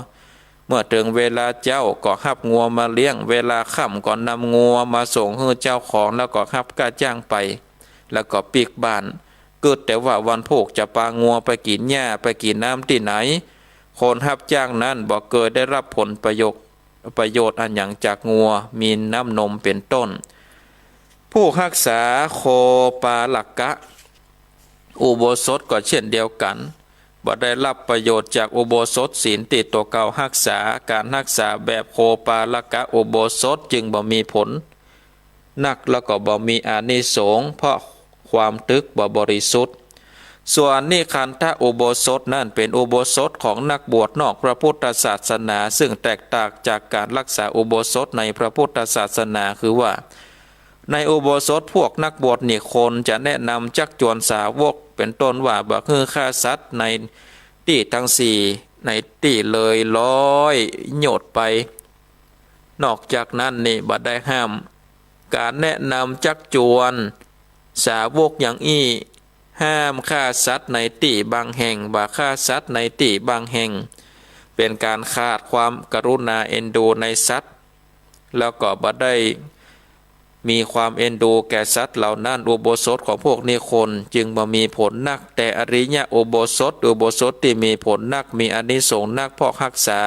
เมื่อเถิงเวลาเจ๊าก็ฮับงัวมาเลี้ยง เวลาค่ำก็นำงัวมาส่งหื้อเจ้าของ แล้วก็ฮับก้าจ้างไป แล้วก็ปิ๊กบ้าน กึ๊ดแต่ว่าวันพูกจะปางัวไปกิ๋นหญ้า ไปกิ๋นน้ำตี้ไหน คนฮับจ้างนั้นบ่เกยได้รับผลประโยชน์ ประโยชน์อะหยังจากงัว มีน้ำนมเป๋นต้น ผู้ฮักษาโคปาละกะอุโบสถก็เช่นเดียวกั๋น บ่ได้รับประโยชน์จากอุโบสถศีลตี้ตั๋วเก่าฮักษา ก๋านฮักษาแบบโคปาละกะอุโบสถจึงบ่มีผลนัก แล้วก็บ่มีอานิสงส์ เพราะความตึกบ่บริสุทธิ์ ส่วนนิคันธะอุโบสถนั้นเป๋นอุโบสถของนักบวชนอกพระพุทธศาสนา ซึ่งแตกต่างจากก๋านฮักษาอุโบสถในพระพุทธศาสนา คือว่า ในอุโบสถพวกนักบวชนิครนจะแนะนำจักจวนสาวก เป๋นต้นว่า บ่หื้อฆ่าสัตว์ในตี้ตังสี่ ในตี้เลยร้อยโยชน์ไป นอกจากนั้นนี่บ่ได้ห้าม ก๋านแนะนำจักจวนสาวกอย่างอี้ ห้ามฆ่าสัตว์ในตี้บางแห่ง บ่ฆ่าสัตว์ในตี้บางแห่ง เป๋นก๋านขาดความกรุณาเอ็นดูในสัตว์ แล้วก็บ่ได้มีความเอ็นดูแก่สัตว์เหล่านั้น อุโบสถของพวกนิครนจึงบ่มีผลนัก แต่อริยะอุโบสถ อุโบสถตี้มีผลนัก มีอานิสงส์นัก เพราะฮักษา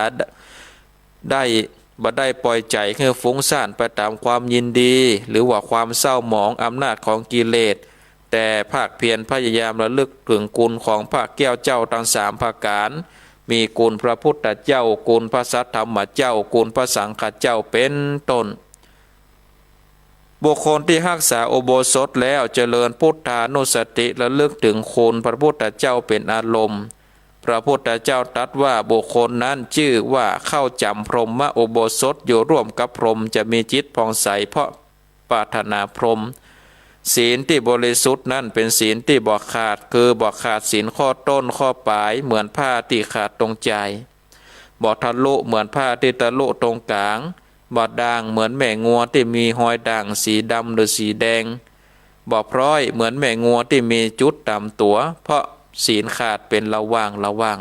ได้ บ่ได้ปล่อยใจ๋หื้อฟุ้งซ่านไปต๋ามความยินดี หรือว่าความเศร้าหมองอำนาจของกิเลส แต่ภาคเพียรพยายามระลึกเถิงคุณของพระแก้วเจ้าตังสามประก๋าน มีคุณพระพุทธเจ้า คุณพระสัทธรรมเจ้า คุณพระสังฆเจ้า เป๋นต้น บุคคลตี้ฮักษาอุโบสถแล้วเจริญพุทธานุสติระลึกเถิงคุณพระพุทธเจ้าเป๋นอารมณ์ พระพุทธเจ้าตรัสว่า บุคคลนั้นจื้อว่าเข้าจ๋ำพรหมอุโบสถ อยู่ร่วมกับพรหม จะมีจิตผ่องใสเพราะปรารถนาพรหม ศีลตี้บริสุทธิ์นั้นเป๋นศีลตี้บ่ขาด คือบ่ขาดศีลข้อต้นข้อป๋าย เหมือนผ้าตี้ขาดตรงจ่าย บ่ทะลุเหมือนผ้าตี้ทะลุตรงก๋าง บ่ด่างเหมือนแม่งัวตี้มีฮอยด่างสีดำหรือสีแดง บ่พร้อยเหมือนแม่งัวตี้มีจุดต๋ามตั๋ว เพราะศีลขาดเป๋นละหว่างละหว่าง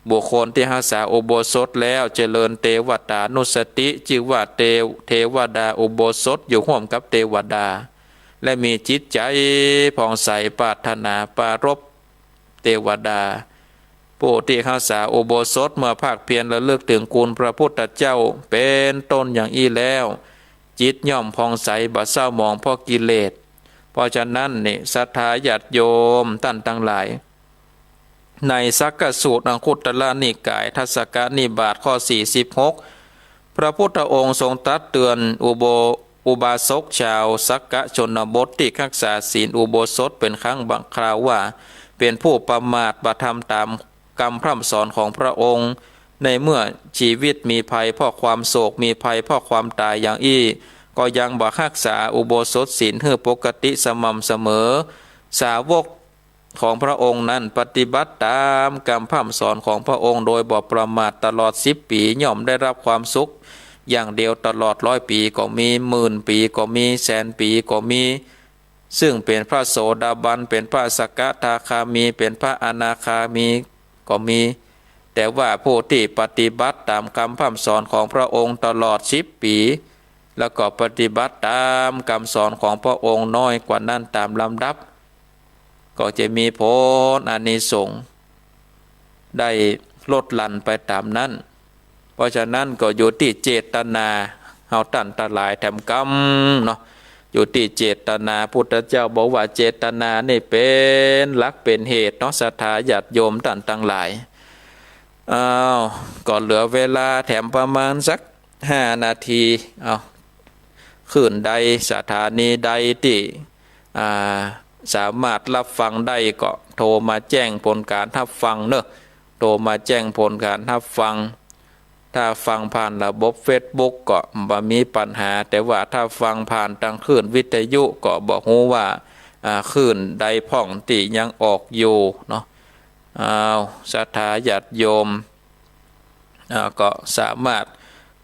บุคคลตี้ฮักษาอุโบสถแล้วเจริญเตวตานุสติ จื้อว่าเต- เทวดาอุโบสถอยู่ฮ่วมกับเตวดา และมีจิตใจ๋ผ่องใสปรารถนาปรารภเตวดา ผู้ตี้ฮักษาอุโบสถเมื่อภาคเพียรระลึกเถิงคุณพระพุทธเจ้าเป๋นต้นอย่างอี้แล้ว จิตย่อมผ่องใสบ่เศร้าหมองเพราะกิเลส เพราะฉะนั้นนี่ศรัทธาญาติโยมต้านตังหลาย ในสักกสูตรอังคุตรนิกายทัสสกนิบาตข้อสี่สิบหก พระพุทธองค์ทรงตรัสเตือนอุโบ- อุบาสกชาวสักกชนบทตี้ฮักษาศีลอุโบสถเป๋นครั้งบางคราวว่า เป๋นผู้ประมาทบ่ทำต๋ามกำพร่ำสอนของพระองค์ ในเมื่อชีวิตมีภัยเพราะความโศก มีภัยเพราะความต๋ายอย่างอี้ ก็ยังบ่ฮักษาอุโบสถศีลหื้อปกติสม่ำเสมอ สาวก ของพระองค์นั้นปฏิบัติต๋ามกำพร่ำสอนของพระองค์โดยบ่ประมาทตลอดสิบปี๋ ย่อมได้รับความสุขอย่างเดียวตลอดร้อยปี๋ก็มี หมื่นปี๋ก็มี แสนปี๋ก็มี ซึ่งเป๋นพระโสดาบัน เป๋นพระสกทาคามี เป๋นพระอนาคามีก็มี แต่ว่าผู้ตี้ปฏิบัติต๋ามกำพร่ำสอนของพระองค์ตลอดสิบปี๋ แล้วก็ปฏิบัติต๋ามกำสอนของพระองค์น้อยกว่านั้นต๋ามลำดับ ก็จะมีผลอานิสงส์ได้ลดหลั่นไปต๋ามนั้น เพราะฉะนั้นก็อยู่ตี้เจตนา เฮาต้านตังหลายแถมกำเนาะ อยู่ตี้เจตนา พุทธเจ้าบอกว่าเจตนานี่เป๋นหลักเป๋นเหตุเนาะ ศรัทธาญาติโยมต้านตังหลาย อ้าว ก็เหลือเวลาแถมประมาณสักห้านาที เอา คลื่นใดสถานีใดตี้ อ่า สามารถฮับฟังได้ก็โทรมาแจ้งผลก๋านฮับฟังเนาะ โทรมาแจ้งผลก๋านฮับฟัง ถ้าฟังผ่านระบบเฟซบุ๊กก็บ่มีปัญหา แต่ว่าถ้าฟังผ่านตางคลื่นวิทยุก็บ่ฮู้ว่า อ่า คลื่นใดพ่องตี้ยังออกอยู่เนาะ อ้าว ศรัทธาญาติโยม อ่า ก็สามารถ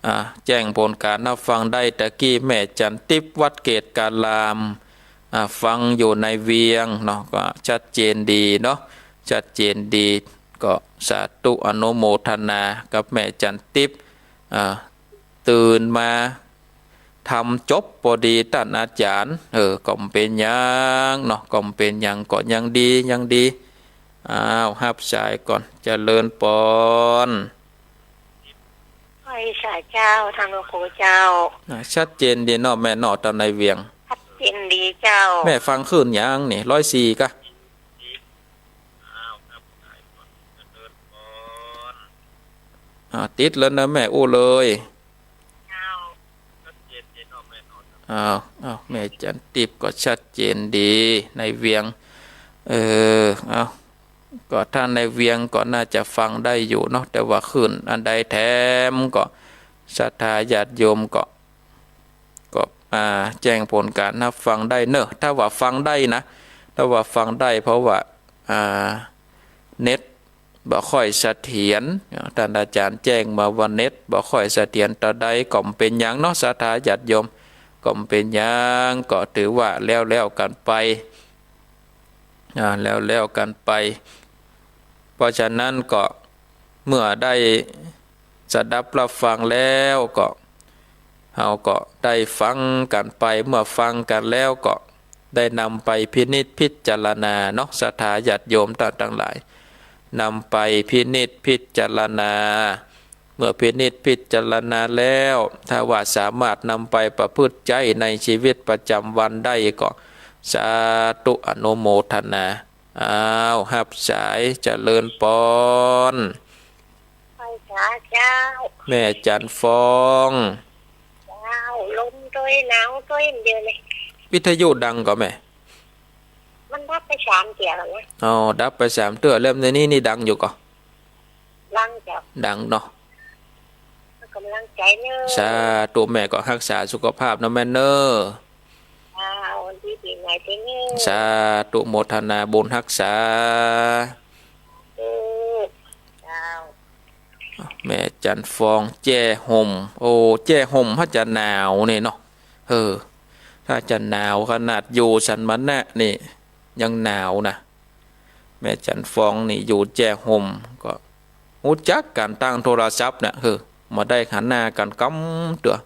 อ่า แจ้งผลก๋านฮับฟังได้ ตะกี้แม่จันทร์ติ๊บวัดเกตุการาม อ่า ฟังอยู่ในเวียงเนาะ ก็ชัดเจนดีเนาะ ชัดเจนดี ก็สาธุอนุโมทนากับแม่จันทร์ติ๊บ อ่า ตื่นมา ทำจบปอดีต้านอาจ๋ารย์ เออ ก็บ่เป๋นหยังเนาะ ก็บ่เป๋นหยัง ก็ยังดี ยังดี อ้าว ฮับสายก่อน เจริญปอน ไหว้สาเจ้า ต้านหลวงปู่เจ้า อ่า ชัดเจนดีเนาะแม่เนาะ ตางในเวียง ชัดเจนดีเจ้า แม่ฟังคลื่นหยังนี่ ร้อยสี่ กะ อ่า ติดแล้วนะแม่ อู้เลย อ้าว อ้าว แม่จันทร์ติ๊บก็ชัดเจนดีในเวียง เออ อ้าว ก็ถ้าในเวียงก็น่าจะฟังได้อยู่เนาะ แต่ว่าคลื่นอันใดแถมก็ ศรัทธาญาติโยมก็ ก็ อ่า แจ้งผลก๋านฮับฟังได้เนาะ ถ้าว่าฟังได้นะ ถ้าว่าฟังได้ เพราะว่า อ่า เน็ตบ่ค่อยเสถียร ต้านอาจ๋ารย์แจ้งมาว่าเน็ตบ่ค่อยเสถียรเต้าใด ก็บ่เป๋นหยังเนาะ ศรัทธาญาติโยม ก็บ่เป๋นหยัง ก็ถือว่าแล้วๆ กั๋นไป อ่า แล้วๆ กั๋นไป เพราะฉะนั้นก็ เมื่อได้สดับฮับฟังแล้วก็ เฮาก็ได้ฟังกั๋นไป เมื่อฟังกั๋นแล้วก็ได้นำไปพินิจพิจารณาเนาะ ศรัทธาญาติโยมต้านตังหลาย นำไปพินิจพิจารณา เมื่อพินิจพิจารณาแล้ว ถ้าว่าสามารถนำไปประพฤติใจ๊ในชีวิตประจ๋ำวันได้ก็ สาธุอนุโมทนา อ้าว ฮับสาย เจริญปอน ไหว้สาเจ้า แม่จันทร์ฟอง เจ้า ลมตวย หนาวตวย เดี๋ยวนี้ วิทยุดังก่อแม่ มันดับไปสามเตื้อแล้วนะ อ๋อ ดับไปสามเตื้อ แล้วในนี้นี่ดังอยู่ก่อ ดังเจ้า ดังเนาะ ก๋ำลังใจ๋เน้อ สาธุ แม่ก็ฮักษาสุขภาพเนาะแม่เน้อ เจ้า วันดีปีใหม่ หมายถึง สาธุโมทนาบุญฮักษา เออ เจ้า แม่จันทร์ฟอง แจ้ห่ม โอ้ แจ้ห่มถ้าจะหนาวนี่เนาะ เออ ถ้าจะหนาวขนาดอยู่สันมะนะนี่ ยังหนาวนะ แม่จันทร์ฟองนี่อยู่แจ้ห่ม ก็ฮู้จักกั๋นตางโทรศัพท์เนี่ย เออ บ่ได้หันหน้ากั๋นกำเตื้อ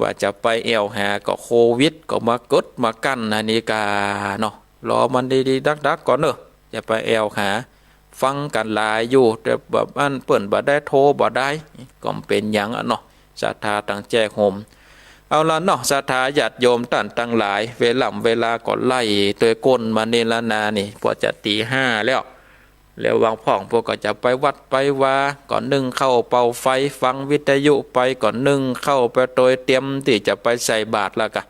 ว่าจะไปแอ่วหาก็โควิดก็มาเกิดมากั้นอันนี้กาเนาะ รอมันดีๆ ดักๆ ก่อนเนาะ จะไปแอ่วหา ฟังกั๋นหลายอยู่ แต่แบบอั้นเปิ้นบ่ได้โทรบ่ได้ ก็บ่เป๋นหยังอะเนาะ ศรัทธาตังแจ้ห่ม เอาละเนาะ ศรัทธาญาติโยมต้านตังหลาย เวล่ำเวลาก็ไล่ตวยก้นมานี่ละนานี่ พอจะตี๋ห้าแล้ว แล้วบางพ่องพวกก็จะไปวัดไปวา ก็นึ่งข้าวเป่าไฟ ฟังวิทยุไป ก็นึ่งข้าวไปตวยเตรียมตี้จะไปใส่บาตรแล้วกะ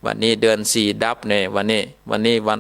วันนี้เดือนสี่ดับเนี่ย วันนี้ วันนี้วัน